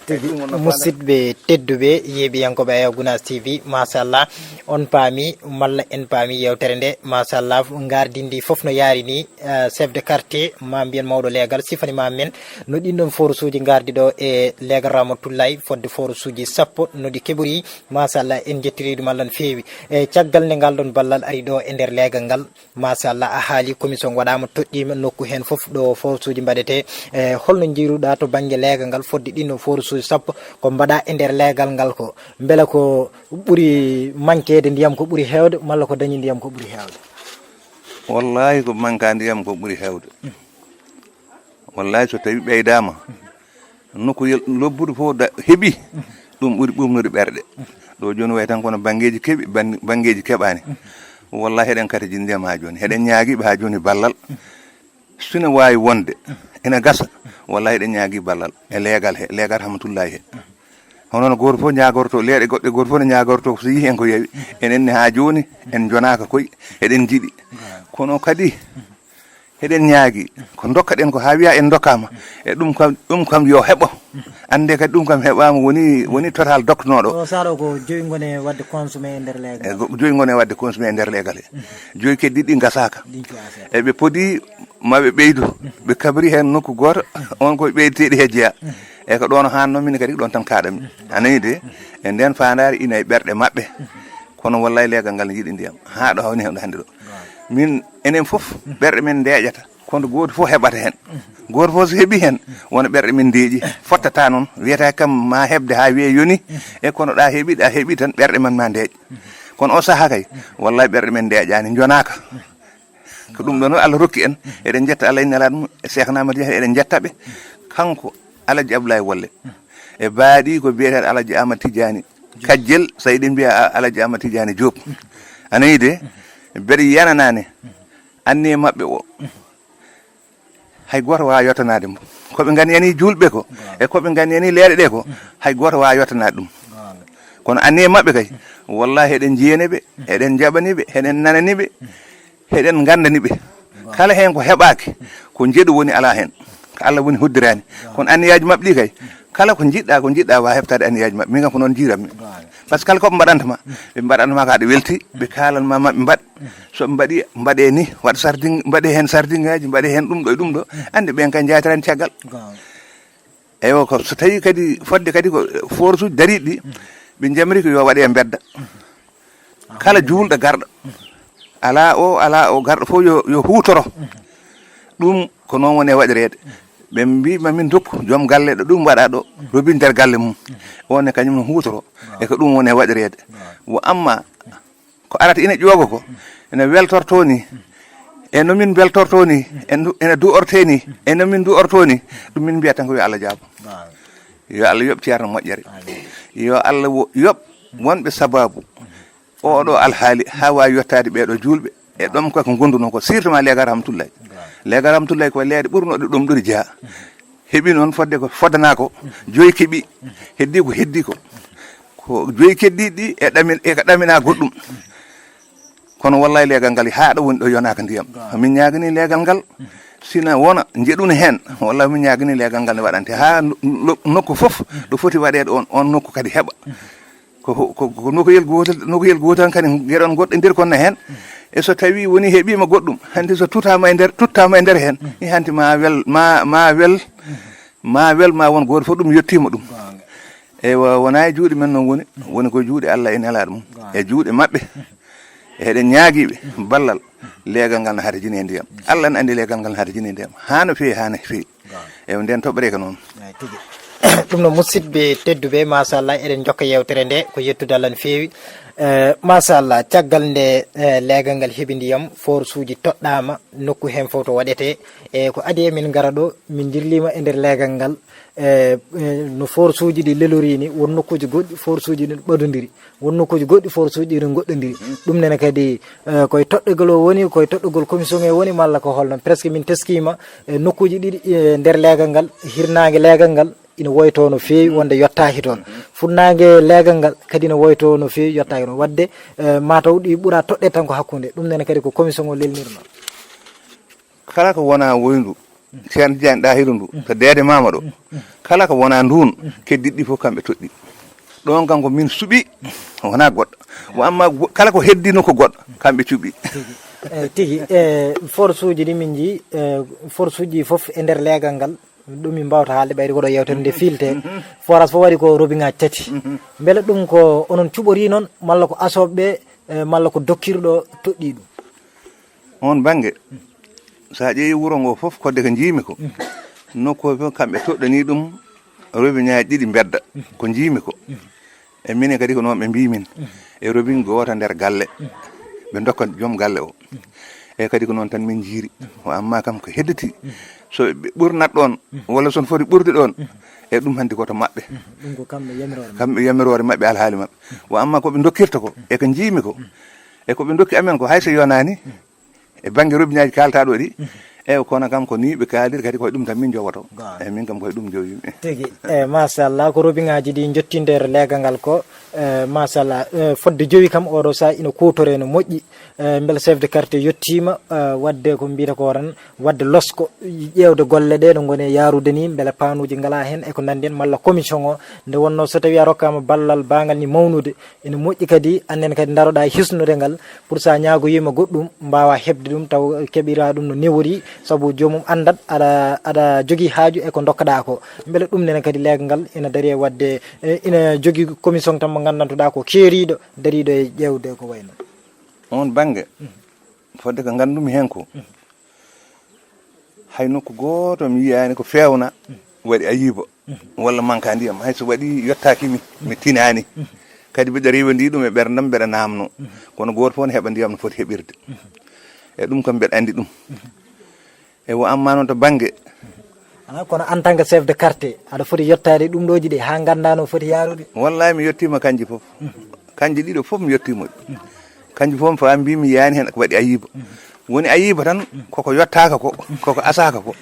Tigi, musidɓe tedduɓe, yeeɓiyankooɓe Ayo Gunaas T V, machallah, on paami, malla en paami yeewtere nde, machallah, ngardindi fof no yaari ni, eh, chef de quartier, ma mbiyen mawɗo leegal, sifani ma men, no ɗin ɗon forsuuji ngardi ɗo e leegal Ramatullahi, fodde forsuuji sappo, no ɗi keɓori, machallah, en njettiri ɗum Allah no feewi. E caggal nde ngal ɗon ballal ari ɗo e nder leegal ngal, machallah, a haali commission waɗaama, toɗɗiima nokku heen fof ɗo forsuuji mbaɗetee. E holno njiiruɗaa to bannge leegal ngal fodde ɗin ɗon forsuuji sappo ko mbaɗaa e nder leegal ngal ko? Mbele ko ɓuri mankeede ndiyam ko ɓuri heewde, malla ko dañi ndiyam ko ɓuri heewde? Wallahi ko manka ndiyam ko ɓuri heewde. Wallahi so tawi ɓeydaama, nokkuyel lobbudu fof da-, heɓi, ɗum ɓuri ɓurnude ɓerɗe. Ɗo jooni wayi tan kono banngeeji keɓi, ban-, banngeeji keɓaani. Wallahi eɗen kadi jiɗi ndiyam haa jooni. Eɗen ñaagii ɓe haa jooni ballal. Sina waawi wonde, ina gasa. Wallahi eɗen ñaagii ballal e leegal he, leegal Rahmatullahi he. Hono no gooto fof ñaagorto, leeɗe goɗɗe gooto fof no ñaagorto, so yii heen ko yawi. Enen ne haa jooni, en njonaaka koy, eɗen njiɗi. Kono kadi, eɗen ñaagi, ko ndokkaɗen ko haa wiya en ndokkaama. E ɗum kam, ɗum kam yo heɓo. Annde kadi ɗum kam heɓaama woni, woni total doknooɗo. O saaɗo ko joyi ngone waɗde consommé e nder leegal. E go-, joyi ngone waɗde consommé e nder leegal he. Joyi keddiɗi ɗi ngasaaka. Ɗin cuwaa seeɗa. E ɓe podi ma ɓe ɓeydu. Ɓe kabri heen nokku gooto, on koye ɓeydeteeɗi he jeyaa. E ko ɗoon haanno min kadi ko ɗoon tan kaaɗammi. A nanii de? E ndeen faandaare ina e ɓerɗe maɓɓe. Kono wallahi leegal ngal ne yiɗi ndiyam. Haa ɗo hawni hewde hannde ɗo. Min, enen fof, ɓerɗe men ndeeƴata. Kono gooto fof heɓata heen. Gooto fof so heɓi heen, wona ɓerɗe men ndeeƴi. Fottata noon, wiyata kam ma heɓde haa wiye yoni. E kono ɗa heɓi, ɗa heɓi tan, ɓerɗe men ma ndeeƴ. Kono o sahaa kay, wallahi ɓerɗe men ndeeƴaani, njonaaka. Ko ɗum ɗoon Allah rokki en. Eɗen njetta Allah e nelaaɗo mum, e Cheikh Ahmad Tidiane, eɗen njetta ɓe. Kanko Alaji Abdoulaye Wolle. E baaɗi ko biyeteeɗo Alaji Ahmad Tidiane. Kajjel, so eɗen mbiya A-, Alaji Ahmad Tidiane Diop. A nanii de? Mbeɗa yananaani. Anniye maɓɓe o. Hay gooto waawaa yottanaade mo. Ko ɓe nganiyani juulɓe ko, e ko ɓe nganiyani leeɗe ɗe ko, hay gooto waawaa yottanaade ɗum. Kono anniye maɓɓe kay, wallahi eɗen njiyani ɓe, eɗen njaɓani ɓe, eɗen nanani ɓe, eɗen nganndani ɓe. Kala heen ko heɓaaki, ko njeɗu woni alaa heen. Ko Allah woni hoddiraani. Kono anniyaaji maɓɓe ɗi kay, kala ko njiɗɗa, ko njiɗɗa, waawa heɓtaade anniyaaji maɓɓe. Min kam ko noon njiirammi. Par ce que kala ko ɓe mbaɗanta ma, ɓe mbaɗanta ma ko aɗa welti, ɓe kaalan ma maɓɓe mbaɗ. So ɓe mbaɗi, mbaɗe ni, waɗ sardin-, mbaɗe heen sardinŋaaji, mbaɗe heen ɗum ɗo e ɗum ɗo. Anndi ɓeen kay njaatirani caggal. Eywa, ko so tawi kadi fodde kadi ko force uji dariiɗi ɗi, ɓe njamri ko yo waɗe e mbedda. Kala juulɗo garɗo, alaa o, alaa o garɗo fof yo, yo huutoro. Ɗum ko noon woni e waɗireede. Ɓe mbiima min ndokku joom galle ɗo ɗum waɗa ɗo, robin nder galle mum. O ne kañum no huutoro. E ko ɗum woni e waɗireede. Wa amma ko arata ina ƴooga ko, ina weltorto ni, e no min mbeltorto ni, en du-, ina du'orte ni, e no min du'orto ni, ɗum min mbiya tan ko yo Allah jaabo. Yo Allah yoɓ ceerno moƴƴere. Yo Allah wo-, yoɓ wonɓe sababu oɗo alhaali haa waawi yottaade ɓeeɗo juulɓe. E ɗom ko ko ngondunoo ko, surtout ma leegal Rahmatullahi. Leegal Rahmatullahi ko leeɗe ɓurnooɗe ɗum ɗuri jeyaa. Heɓi noon fodde ko foddanaa ko, joyi keɓi, heddi ko heddi ko. Ko joyi keddiiɗi ɗi e ɗamin-, e ko ɗaminaa goɗɗum. Kono wallahi leegal ngal haa ɗo woni ɗo yonaaka ndiyam. Min ñaaganii leegal ngal, sina wona njeɗuni heen, wallahi min ñaaganii leegal ngal ne waɗante haa no-, no-, nokku fof ɗo foti waɗeede on, on nokku kadi heɓa. Ko, ko, ko, ko nokuyel gootel, nokuyel gootel kadi geɗon goɗɗo nder kon ne heen. E so tawi woni heɓiima goɗɗum, hanti so tutaama e nder, tuttaama e nder heen, ni hanti ma wel, ma, ma wel, ma wel, ma won gooto fof ɗum yettiima ɗum. Eywa, wonaa e juuɗe men noon woni, woni ko juuɗe Allah e nelaaɗo mum, e juuɗe maɓɓe. Eɗen ñaagiiɓe ballal, leegal ngal na harjini e ndiyam. Allah ne anndi leegal ngal na harjini e ndiyam. Haa no feewi, haa no feewi. Ewa, nden toɓɓere ko noon. Eyi, tigi. Ɗum no musidɓe tedduɓe, machallah, eɗen jokka yeewtere nde, ko yettude Allah no feewi. Eh, machallah, caggal nde, eh, leegal ngal heɓi ndiyam, forsuuji toɗɗaama, nokku heen fof to waɗetee. E ko adii e min ngara ɗo, min njirliima e nder leegal ngal. Eh, eh, no forsuuji ɗi lelorii ni, won nokkuuji goɗɗi, forsuuji ɗi ɓadondiri. Won nokkuuji goɗɗi, forsuuji ɗi ngoɗɗondiri. Ɗum nene kadi, eh, koye toɗɗogol o woni, koye toɗɗogol commission o woni, malla ko holno? Presque min teskiima, eh, nokkuuji ɗiɗi, eh, nder leegal ngal, hirnaange leegal ngal, ina woytoo no feewi, wonde yottaaki toon. Funnaange leegal ngal kadi ina woytoo no feewi, yottaaki toon. Waɗde, eh, mataw ɗi ɓura toɗɗe tan ko hakkunde. Ɗum nene kadi ko commission o lelnirno. Kala ko wonaa woyndu, Ceerno Tijaan Ɗaahiru ndu, to Deede Maama ɗo, kala ko wonaa nduun, keddiɗi ɗi fof kamɓe toɗɗi. Ɗoon kam ko min suɓi, wonaa goɗɗo. Wa amma go- kala ko heddi nokku goɗɗo, kamɓe cuɓi. Eyi, tigi, e force uji ɗi min njii, e force uji fof e nder leegal ngal, ɗum min mbaawta haalde, ɓayri ko ɗo yeewtere nde fiilte. Forage fof waɗi ko robiŋaaji tati. Mbele ɗum ko onon cuɓori noon, malla ko asooɓe ɓe, e, malla ko dokkirɗo toɗɗii ɗum? Oon bannge, so a ƴeewi wuro ngoo fof, kodde ko njiimi ko, nokku fof kamɓe toɗɗanii ɗum robiŋaaji ɗiɗi mbedda, ko njiimi ko. E minen kadi ko noon ɓe mbii min, e robiŋ gooto nder galle, ɓe ndokka joom galle o. E kadi ko noon tan min njiiri, o amma kam ko hedditi, so ɓe ɓurnat ɗoon, walla so no foti ɓurde ɗoon, e ɗum hanti ko to maɓɓe. Ɗum ko kamɓe yamiroore maɓɓe. Kamɓe yamiroore maɓɓe, alhaali maɓɓe. Wa amma ko ɓe ndokkirta ko, e ko njiimi ko, e ko ɓe ndokki amen ko, hay so yonaani, e bannge robiŋaaji kaaltaa ɗo ɗi, eyi kono kam ko nii ɓe kaaliri, kadi koye ɗum tan min jowoto. Eyi min kam koye ɗum jowiimi. Tigi, eyi machallah, ko robiŋaaji ɗi njottinde e leegal ngal ko, eyi machallah, eyi fodde jowi kam oɗo saha ina kuutore no moƴƴi. Eyi mbele chef de quartier yettiima, eyi waɗde ko mbiyata ko tan, waɗde losko, ƴeewde golle ɗe no ngoni e yaarude ni, mbele panuuji ngalaa heen e ko nanndi heen, malla commission o, nde wonnoo so tawii a rokkaama ballal baagal ni mawnude, ina moƴƴi kadi annen kadi ndaroɗaa hisnude ngal, pour so a ñaagoyiima goɗɗum, mbaawaa heɓde ɗum, taw keɓiraa ɗum no newori, sabu joomum anndat aɗa, aɗa jogii haaju e ko ndokkaɗaa ko. Mbele ɗum nene kadi leegal ngal ina darii e waɗde, e, ina jogii commission tan mo nganndantuɗaa ko keeriiɗo, dariiɗo e ƴeewde ko wayi no? Oon bannge, fodde ko nganndumi heen ko, hay nokku gooto mi yiyaani ko feewna waɗi ayiba walla manka ndiyam, hay so waɗi yottaaki mi, mi tinaani. Kadi mbiɗa rewandi ɗum e ɓerndam, mbeɗa naamno. Kono gooto fof ne heɓa ndiyam no foti heɓirde. E ɗum kam mbeɗa anndi ɗum. E wo amma noon to bannge. Ah, kono en tant que chef de quartier, aɗa foti yottaade ɗum ɗooji ɗi haa nganndaa no foti yaarude? Wallahi mi yettiima kanji fof. Kanji ɗiɗo fof mi yettiima ɗi. Kanji fof mi faami mbiimi yaani heen ko waɗi ayiba. Woni ayiba tan koko yottaaka ko, koko asaaka ko.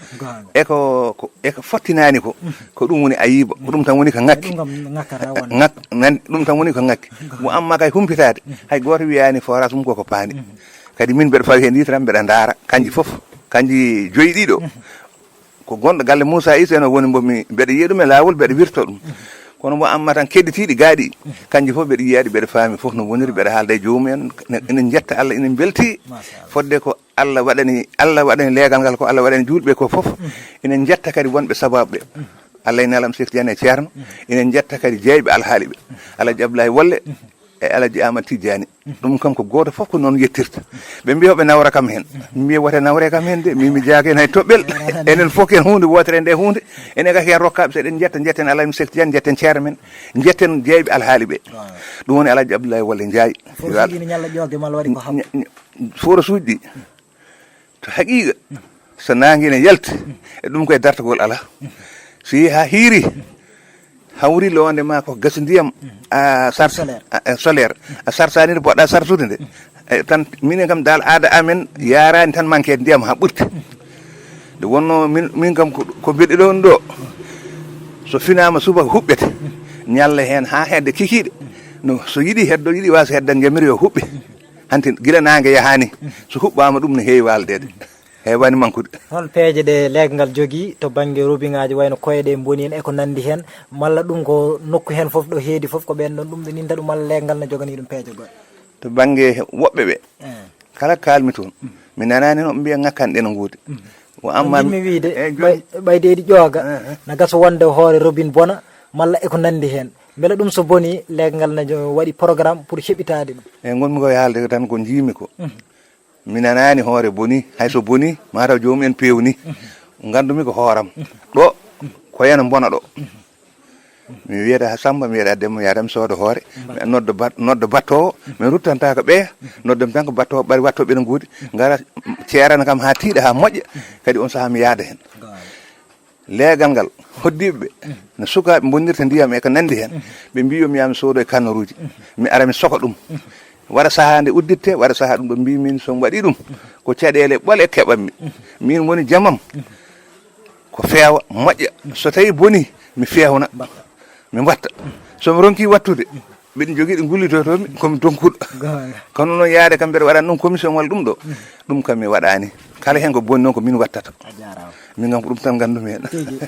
E ko, ko, e ko fottinaani ko, ko ɗum woni ayiba. Ko ɗum tan woni ko ŋakki. Ɗum kam ŋakkata wonde. Ŋak-, nan-, ɗum tan woni ko ŋakki. Mo amma kay humpitaade, hay gooto wiyaani forage mum koko paani. Kadi min mbeɗa fawi heen yitere am, mbeɗa ndaara kanji fof. Kanji joyi ɗiɗo. Ko gonɗo galle Moussa Issa en o woni mbo mi mbeɗa yiya ɗum e laawol, mbeɗa wirto ɗum. Kono mbo amma tan kedditiiɗi gaaɗi, kanji fof mbeɗa yiyaɗi, mbeɗa faami fof no woniri, mbeɗa haalda e joomum en, ina, ina njetta Allah, ina mbelti. Fodde ko Allah waɗani, Allah waɗani leegal ngal, ko Allah waɗani juulɓe ko fof. Ina njetta kadi wonɓe sabaabu ɓe. Allah e nelam Seek Tijaan e Ceerno. Ina njetta kadi jeeyɓe alhaali ɓe. Alhaji Abdoulaye Wolle. E Alaji Amat Tijjaani. Ɗum kam ko gooto fof ko noon yettirta. Ɓe mbiya ɓe nawra kam heen. Mbiya wote nawre kam heen de, min mi jaaki heen hay toɓɓel. Enen fof ko heen huunde wootere nde huunde. Enen kay ko heen rokkaaɓe, so eɗen njetta, njetten Alaji Seek Tijjaani, njetten ceerno men, njetten jeeyɓe alhaali ɓe. Ɗum woni Alaji Abdoulaye Wolle Njaay. Forsuuji ɗi ne ñalla ƴoogde malla waɗi ko hawta? Forsuuji ɗi. To haqiiqa, so naange ene yalti, e ɗum koye dartagol alaa. So yehi haa hiiri, hawri loonde ma ko gasi ndiyam, a sart-, solaire. A, a solaire. A sartaani nde poɗɗa sartude nde. E tan, minen kam dal aada amen yaaraani tan manque ndiyam haa ɓurti. Nde wonnoo min, min kam ko, ko mbiɗo ɗoon ɗo, so finaama subaka huɓɓete, ñalla heen haa hedde kikiiɗe. No, so yiɗi heddo, yiɗi waasa hedde ngemiri yo huɓɓe. Hanti gila naange yahaani, so huɓɓaama ɗum no heewi waaldeede, heewaani mankude. Hol peeje ɗe leegal ngal jogii to bannge robiŋaaji wayno koye ɗe mboni en e ko nanndi heen, malla ɗum ko nokku heen fof ɗo heedi fof ko ɓeen ɗoon ɗum ɗo ninta ɗum, malla leegal ngal no joganii ɗum peeje goɗɗe? To bannge woɓɓe ɓe, kala kaalmi toon, mi nanaani no ɓe mbiya ŋakkanɗe no ngoodi. Wa amma mi wiyde, ɓay-, ɓayde eɗi ƴooga, na gasa wonde hoore robin bona, malla e ko nanndi heen. Mbele ɗum so bonii, leegal ngal na jo-, waɗi programme pour heɓitaade ɗum? Eyi, ngonmi ko e haalde tan ko njiimi ko. Mi nanaani hoore bonii, hay so bonii, mataw joomum en peewni. Nganndumi ko hooram. Ɗo, ko ena mbona ɗo. Mi wiyata Samba, mi wiyata Demba, mi yahata mi sooda hoore. Mi nodda bat-, nodda battoowo, mi ruttantaako ɓeya. Noddami tan ko battoowo, ɓari wattooɓe ene ngoodi. Ngara ceerana kam haa tiiɗa, haa moƴƴa. Kadi on sahaa mi yahda heen. Leegal ngal, hoddiiɓe ɓe, no sukaaɓe mbonnirta ndiyam e ko nanndi heen, ɓe mbii yo mi yaha mi soodo e kannoruuji, mi ara mi soka ɗum. Waɗa sahaa nde udditte, waɗa sahaa ɗum ɗo mbii min so mi waɗii ɗum, ko caɗeele ɓole keɓammi. Min woni jamam, ko feewa, moƴƴa. So tawii bonii, Mi feewna, mi mbatta. So mi ronki wattude, mbiɗa jogii ɗo ngullitoto mi, ko mi donkuɗo. Goonga. Kono noon yaade kam mbeɗa waɗa ɗum commission walla ɗum ɗo, ɗum kam mi waɗaani. Kala heen ko boni noon ko min wattata. A jaaraama. Min kam ko ɗum tan nganndumi heen. Tigi.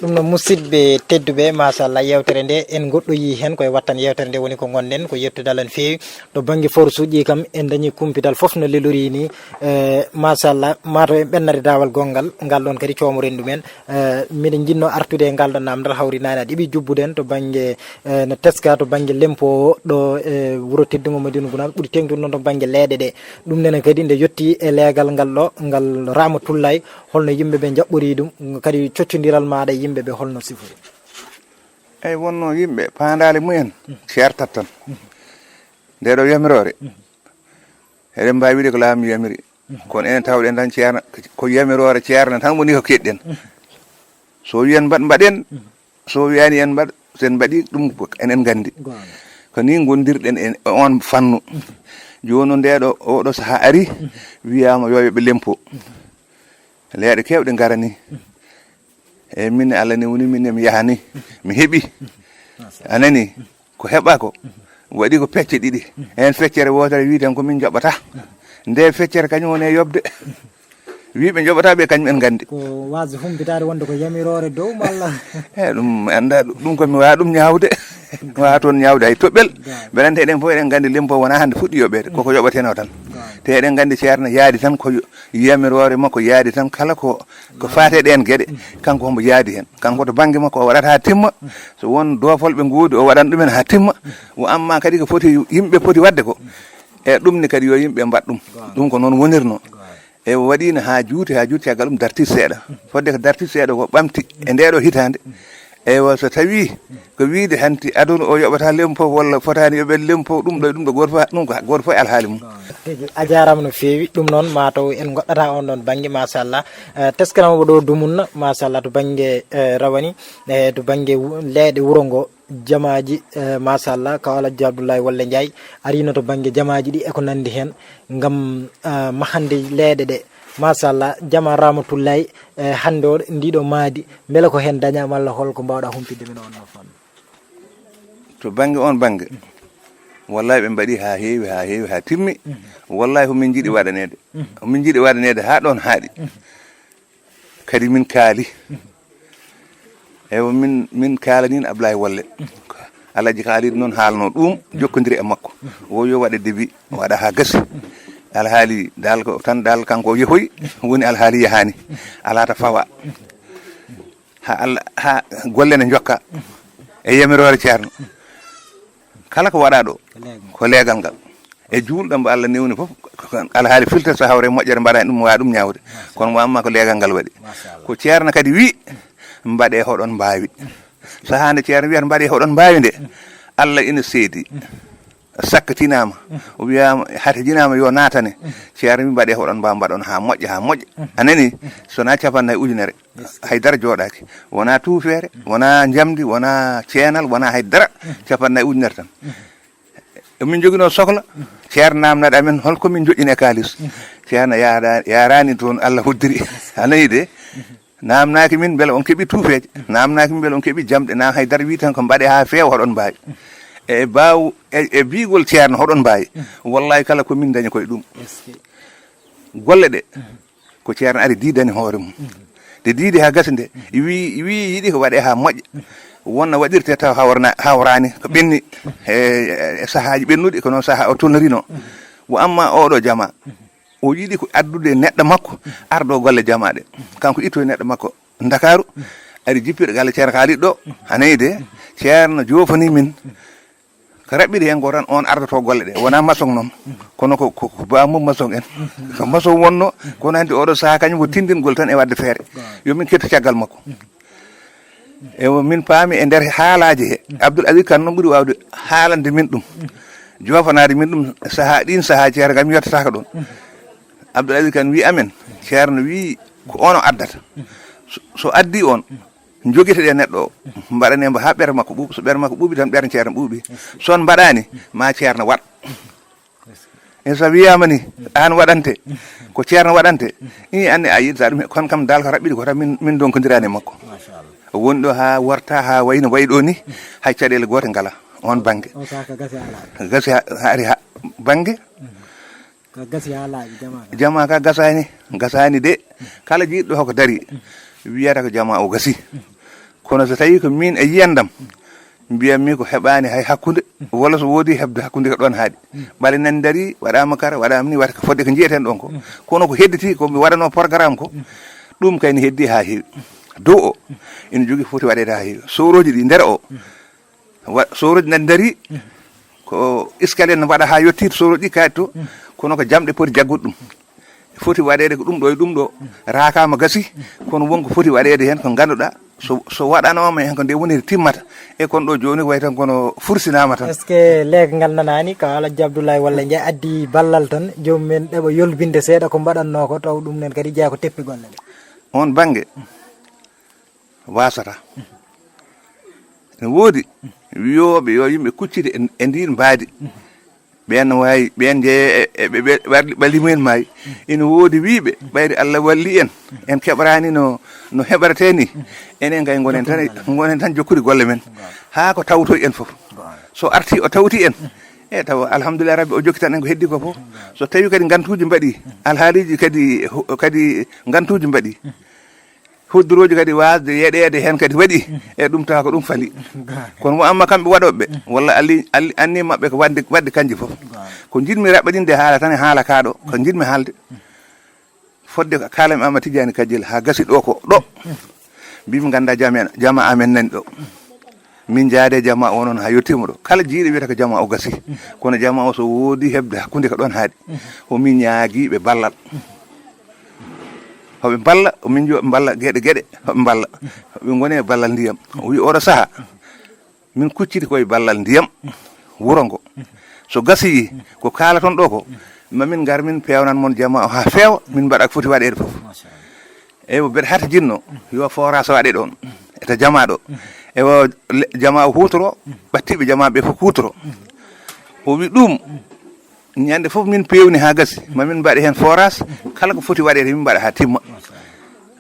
Ɗum noon, musidɓe tedduɓe, machallah, yeewtere nde en ngoɗɗoyii heen koye wattan yeewtere nde woni ko ngonɗen, ko yettude Allah no feewi. To bannge force uji kam, en dañii kumpital fof no lelorii ni. Eh, machallah, maa taw en ɓennade daawal gonngal, ngal ɗoon kadi coomoren ɗumen. Eh, miɗen njinnoo artude e ngal ɗo naamndal hawri naane a ɗiɓi jubbude en to bannge, eh, no teska to bannge lempo o ɗo e wuro teddungo Madina Gunaas, ɓuri teeŋtude noon to bannge leeɗe ɗe. Ɗum nene kadi nde yettii e leegal ngal ɗo, ngal Ramatullaay, holno yimɓe ɓe njaɓɓori ɗum, kadi coccondiral maaɗa e yimɓe ɓe holno sifori? Eyi, wonno yimɓe paandaale mumen ceertat tan. Nde ɗo yamiroore, eɗen mbaawi wiide ko laamu yamiri. Kono enen tawɗen tan ceerno, ko yamiroore ceerno tan woni ko keɗɗen. So wiyan mbaɗ, mbaɗen, so wiyani en mbaɗ, so en mbaɗi ɗum ko enen nganndi. Goonga. Ko ni ngondirɗen e on fannu. Jooni noon nde ɗo, oɗo sahaa ari, wiyaama yo yoɓe lempo. Leeɗe keewɗe ngarani. Eyi, min Allah newni min, mi yahani, mi heɓi. A nani? Ko heɓa ko, waɗi ko pecce ɗiɗi. Heen feccere wootere wii tan ko min njoɓata. Nde feccere kañum woni e yoɓde. Wii ɓe njoɓata ɓe kañum en nganndi. Ko waasde humpitaade wonde ko yamiroore dow malla? Eyi, ɗum annda, ɗum ko mi waawa ɗum ñaawde. Mi waawa toon ñaawde hay toɓɓel. Goonga. Mbeɗa anndi eɗen fof eɗen nganndi lempo wonaa hannde fuɗɗi yoɓeede. Koko yoɓateno tan. Goonga. Te eɗen nganndi ceerno yaadi tan ko yo-, yamiroore makko yaadi tan kala ko, ko faate ɗeen geɗe. Kanko hombo yaadi heen. Kanko to bannge makko o waɗata haa timma. So won doofol ɓe ngoodi o waɗan ɗumen haa timma. Wo amma kadi ko foti yimɓe poti waɗde ko. E ɗum ne kadi yo yimɓe mbaɗ ɗum. Ɗum ko noon wonirno. E o waɗiino haa juuti, haa juuti caggal ɗum dartii seeɗa. Fodde ko dartii seeɗa ko ɓamti e nde ɗo hitaande. Eywa, so tawii ko wiide hanti aduna o yoɓata lempo walla fotaani yoɓeede lempo, ɗum ɗo, ɗum ɗo gooto fof, ɗum ko gooto fof e alhaali mum. Tigi, a jaaraama no feewi. Ɗum noon, maa taw en ngoɗɗata on ɗon bannge, machallah. Eh, teskanama ɗo dumunna, machallah, to bannge, eh, rawani, eh, to bannge wu-, leeɗe wuro ngo, jamaaji, eh, machallah, ko Alhaji Abdoulaye Wolle Ndiaye arino to bannge jamaaji ɗi e ko nanndi heen, ngam, eh, mahande leeɗe ɗe. Machallah, jama Ramatullahi, eh, hannde o, ndiɗo maadi, mbele ko heen dañaama walla hol ko mbaawɗa humpitde min on no fannu? To bannge on bannge, wallahi ɓe mbaɗi haa heewi, haa heewi, haa timmi. Wallahi ko min njiɗi waɗaneede. Ko min njiɗi waɗaneede haa ɗoon haaɗi. Kadi min kaali. Eywa, min, min kaalaniino Ablaye Wolle. Alhaji Khalid noon haalno ɗum, jokkondiri e makko. O yo waɗe debi, waɗa haa gasi. Alhaali dal ko tan dal kanko o yehoyi, woni alhaali yahaani. Alaa ta fawa. Haa Allah, haa golle ne njokka e yamiroore ceerno. Kala ko waɗaa ɗo, ko leegal ngal. E juulɗo mbo Allah newni fof, ko alhaali filta so hawre moƴƴere mbaɗaani ɗum, waawa ɗum ñaawde. Kono mo amma ko leegal ngal waɗi. Ko ceerno kadi wi, mbaɗe hoɗon mbaawi. Sahaa nde ceerno wiyata mbaɗe hoɗon mbaawi nde, Allah ina seedi. Sakkatinaama, o wiyaama, hatajinaama yo naatane. Ceerno wi mbaɗe hoɗon mbaawi, mbaɗon haa moƴƴa, haa moƴƴa. A nani? So na capanɗe nayi ujunere. Hay dara jooɗaaki. Wonaa tuufeere, wonaa njamndi, wonaa ceenal, wonaa hay dara. Capanɗe nayi ujunere tan. Min njoginoo sokla, ceerno naamnaade amen hol ko min njoƴƴini e kaalis. Ceerno yaada-, yaaraani toon, Allah hoddiri. A nanii de? Naamnaaki min mbele on keɓi tuufeeje. Naamnaaki min mbele on keɓi jamɗe. Naam hay dara, wii tan ko mbaɗe haa feewa, hoɗon mbaawi. E baaw-, e, e biigol ceerno, hoɗon mbaawi. Wallahi kala ko min dañi koye ɗum. Golle ɗe, ko ceerno ari diidani hoore mum. Nde diidi haa gasi nde, wi, wi yiɗi ko waɗe haa moƴƴa. Wonna waɗirte taw hawrana-, hawraani ko ɓenni e, e sahaaji ɓennuɗi, ko noon sahaa o tolnorino. Wo amma oɗo jama, o yiɗi ko addude neɗɗo makko, ardo golle jama ɗe. Kanko ittoy neɗɗo makko Ndakaaru, ari jippirɗo galle ceerno Khalid ɗo, a nani de, ceerno joofani min. Ko raɓɓiɗi heen ko tan on ardoto golle ɗe. Wonaa maçon noon, kono ko, ko, ko baamu maçon en. Ko maçon wonno, kono hanti oɗo sahaa kañum ko tindingol tan e waɗde feere. Yo min kettu caggal makko. Ewa, min paami e nder haalaaji he, Abdoul Aziz Kane noon ɓuri waawde haalande min ɗum, joofanaade min ɗum sahaa, ɗiin sahaa ceerno kam yettataako ɗoon. Abdoul Aziz Kane wii amen, ceerno wii ko on o addata. So, so addi on, njogitoɗen neɗɗo o, mbaɗanee mbo haa ɓernde makko ɓuuɓa. So ɓernde makko ɓuuɓi tan, ɓernde ceerno ɓuuɓi. So on mbaɗaani, ma ceerno waɗ. E so wiyaama ni, aan waɗante, ko ceerno waɗante, ii, anne a yiɗata ɗum, kono kam dal ko raɓɓiɗi ko tan min, min ndonkondiraani e makko. Machallah. Woni ɗo haa warta haa wayno wayi ɗo ni, hay caɗeele goote ngala oon bannge. On saka gasi haa laaɓi. Gasi ha- haari ha- bannge. Ka gasi haa laaɓi, jamaa ka. Jamaa ka gasaani, gasaani de. Kala jiiɗɗo hoko dari, wiyata ko jamaa o gasi. Kono so tawi ko min e yiyandam, mbiyammi ko heɓaani hay hakkunde, walla so woodi heɓde hakkunde ko ɗoon haaɗi. Ɓale nan dari, waɗaama kara, waɗaama ni, waɗa ko fodde ko njiyeten ɗoon ko. Kono ko hedditi ko mi waɗanoo programme ko, ɗum kay ne heddi haa heewi. Dow o, ina jogii foti waɗeede haa heewi. Soorooji ɗi nder o, wa- soorooji nan dari, ko escalier ne waɗa haa yettii to soorooji ɗi kaaɗi to, kono ko jamɗe poti jaggude ɗum. Foti waɗeede ko ɗum ɗo e ɗum ɗo, raakaama gasi, kono won ko foti waɗeede heen ko ngannduɗaa, so, so waɗanaama heen ko nde woniri timmata, e kono ɗo jooni ko wayi tan kono fursinaama tan. Est-ce que leegal ngal nanaani ko Alhaji Abdoulaye Wallé Ndiaye addi ballal tan, joomum en ɗeɓa yolbinde seeɗa ko mbaɗatnoo ko, taw ɗum nen kadi jeyaa ko teppi golle ɗe? Oon bannge waasata. Ene woodi wiyooɓe yo yimɓe kuccite e, e ndiin mbaadi. Ɓeen no waawi, ɓeen njeeya e, e ɓe, ɓe, ɓe, ɓalli mumen maayi. Ina woodi wiyɓe, ɓayri Allah walli en, en keɓraani no, no heɓrete ni. Enen kay ngonen tan, ngonen tan jokkude golle men. Haa ko tawtoy en fof. So arti o tawti en, e taw alhamdulillah rabbi o jokkitan en ko heddi ko fof. So tawi kadi ngantuuji mbaɗi, alhaaliiji kadi, kadi ngantuuji mbaɗi. Huddurooji kadi waasde yeɗeede heen kadi waɗi, e ɗum tawa ko ɗum fali. Kono mo amma kamɓe waɗooɓe, walla alli, alli, anni maɓɓe ko waɗde, waɗde kanji fof. Ko njiɗmi raɓɓaɗinde haala tan e haala kaa ɗo, ko njiɗmi haalde. Fodde ko kaalami Amadu Tijjaani Kajjel haa gasi ɗo ko ɗo. Mbimi nganndaa jama, jama amen nani ɗo. Min njaade jama o noon haa yettiima ɗo. Kala jiiɗo wiyata ko jama o gasi. Kono jama o so woodi heɓde hakkunde ko ɗoon haaɗi. O min ñaagiiɓe ballal. Hoɓe mballa, o min yo ɓe mballa geɗe geɗe, hoɓe mballa. Hoɓe ngoni e ballal ndiyam. O wi oɗo saha, min kucciti koye ballal ndiyam wuro ngo. So gasi ko kaalaton ɗo ko, ma min ngar min peewnan mon jama o haa feewa, min mbaɗa ko foti waɗeede fof. Eywa, mbeɗa hata jinno, yo forage waɗe ɗoon, eta jama ɗo. Eywa, le-, jama o huutoro, ɓattiɓe jama ɓe fof kuutoro. O wi ɗum, ñande fof min peewni haa gasi, ma min mbaɗe heen forage, kala ko foti waɗeede min mbaɗa haa timma.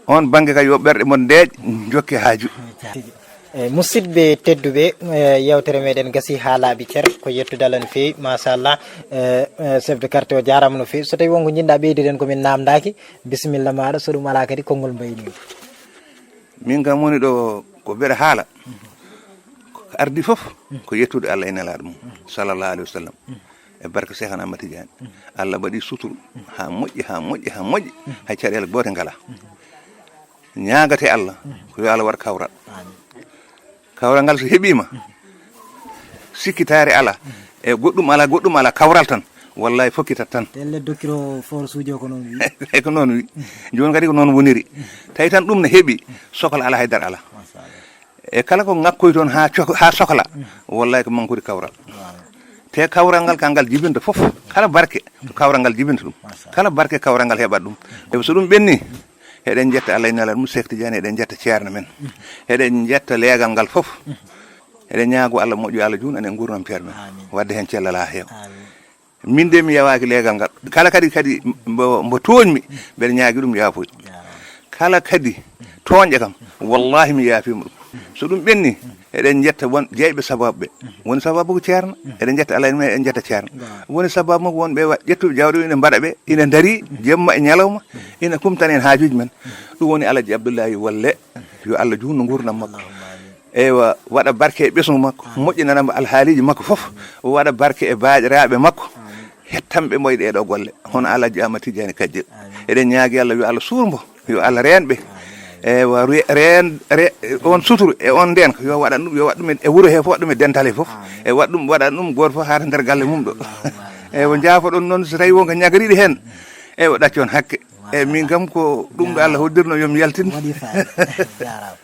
On bannge kay yo ɓerɗe mon ndeeƴ, jokke haaju. Tigi. E, musidɓe tedduɓe, e, yewtere meɗen gasi haa laaɓi cer, ko yettude Allah no feewi, machallah. E, e, chef de quartier o jaaraama no feewi. So tawi won ko njiɗɗa ɓeydude en ko min namdaaki, bisimilla maɗa, so ɗum alaa kadi konngol mbayni. Min kam woni ɗo ko mbeɗa haala, ko ardi fof ko yettude Allah e nelaaɗo mum, sallallahu alaihi wasallam. E barke Seex Ahmad Tijaani. Allah waɗi suturu haa moƴƴi, haa moƴƴi, haa moƴƴi, hay caɗeele goote ngalaa. Ñaagate Allah ko yo Allah waɗ kawral. Kawral ngal so heɓiima, sikkitaare alaa, e goɗɗum alaa, goɗɗum alaa, kawral tan, wallahi fokkitat tan. Telle dokkiro force uji o ko noon wi. E ko noon wi. Jooni kadi ko noon woniri. Tawi tan ɗum ne heɓi, sokla alaa, haydara alaa. Machallah. E kala ko ŋakkoy toon haa cok-, haa sokla, wallahi ko mankude kawral. Te kawral ngal, kangal jibinta fof, kala barke, ko kawral ngal jibinta ɗum. Kala barke, kawral ngal heɓat ɗum. E so ɗum ɓenni, eɗen njetta Allah e nelaaɗo mum, Seex Tijaani, eɗen njetta ceerno men. Eɗen njetta leegal ngal fof. Eɗen ñaago Allah moƴƴo, Allah juun en e nguurndam ceerno men. Amiin. Waɗde heen cellal haa heewa. Amiin. Min de mi yawaaki leegal ngal. Kala kadi, kadi mbo, mbo tooñmi, mbeɗa ñaagi ɗum yaafoy. Kala kadi tooñɗo kam, wallahi mi yaafiima ɗum. So ɗum ɓenni, eɗen njetta won jeyɓe sababu ɓe. Woni sababu ko ceerno, eɗen njetta Allah en, eɗen njetta ceerno. Woni sababu makko wonɓe wa-, ƴettuɓe jawɗi ene mbaɗa ɓe, ina ndarii, jemma e ñalawma, ina kumtana en haajuuji men. Ɗum woni Alhaji Abdullahi Walle, yo Allah juutnu nguurndam makko. Eywa, waɗa barke e ɓesngu makko, moƴƴinana mo alhaaliiji makko fof, waɗa barke e baaɗiraaɓe makko, hettanɓe mo e ɗee ɗoo golle, hono Alhaji Amadu Tijaani Kajjel. Eɗen ñaagi Allah, yo Allah suur mbo, yo Allah reen ɓe. Eywa, re-, reen, re-, on suturu e on ndeenka, yo waɗan ɗum, yo waɗ ɗum e wuro he fof, waɗ ɗum e dental he fof, e waɗ ɗum, waɗan ɗum gooto fof haata nder galle mum ɗo. Eywa, njaafoɗon noon, so tawi won ko ñagoriiɗo heen, eywa, ɗaccon hakke. Eywa, min kam ko ɗum ɗo Allah hoddirno, yo mi yaltin. Waɗi fayida. Jaaraama.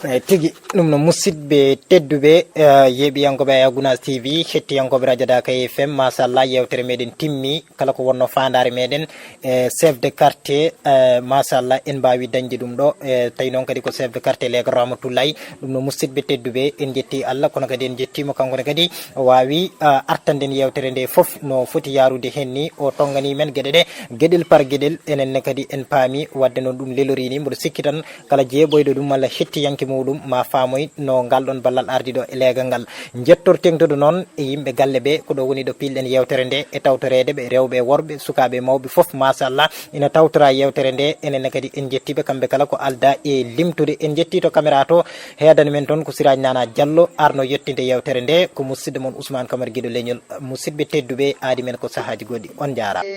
Eyi tigi, ɗum no musidɓe tedduɓe, eh, yeeɓiyankooɓe Aya Gunaas T V, hettiyankooɓe Radio Dakar F M, machallah, yewtere meɗen timmi, kala ko wonno faandaare meɗen, eh, chef de quartier, eh, machallah, en mbaawi dañde ɗum ɗo, eh, tawi noon kadi ko chef de quartier Leegal Rahmatullahi. Ɗum no musidɓe tedduɓe, en njetti Allah, kono kadi en njettiima kanko ne kadi, o waawi, eh, artande en yewtere nde fof no foti yaarude heen ni, o tonngani men geɗe ɗe, geɗel par geɗel, enen ne kadi en paami, wadde noon ɗum lelorii ni, mboɗo sikki tan kala jeeɓoyɗo ɗum walla hettiyanke mum muɗum ma faamoy no ngal ɗon ballal ardi ɗo e leegal ngal. Njettor teŋtoɗo noon e yimɓe galle ɓe, ko ɗo woni ɗo pilɗen yewtere nde e tawtoreede ɓe, rewɓe e worɓe, sukaaɓe e mawɓe fof, machallah, ina tawtora yewtere nde. Enen ne kadi en njettiiɓe kamɓe kala ko alda e limtude. En njetti to caméra to, heedani men toon ko Siraj Nana Diallo arno yettinde yewtere nde, ko musidɗo mon Ousmane Camara Guiɗo Leñol. Musidɓe tedduɓe, aadi men ko sahaaji goɗɗi. On njaaraama.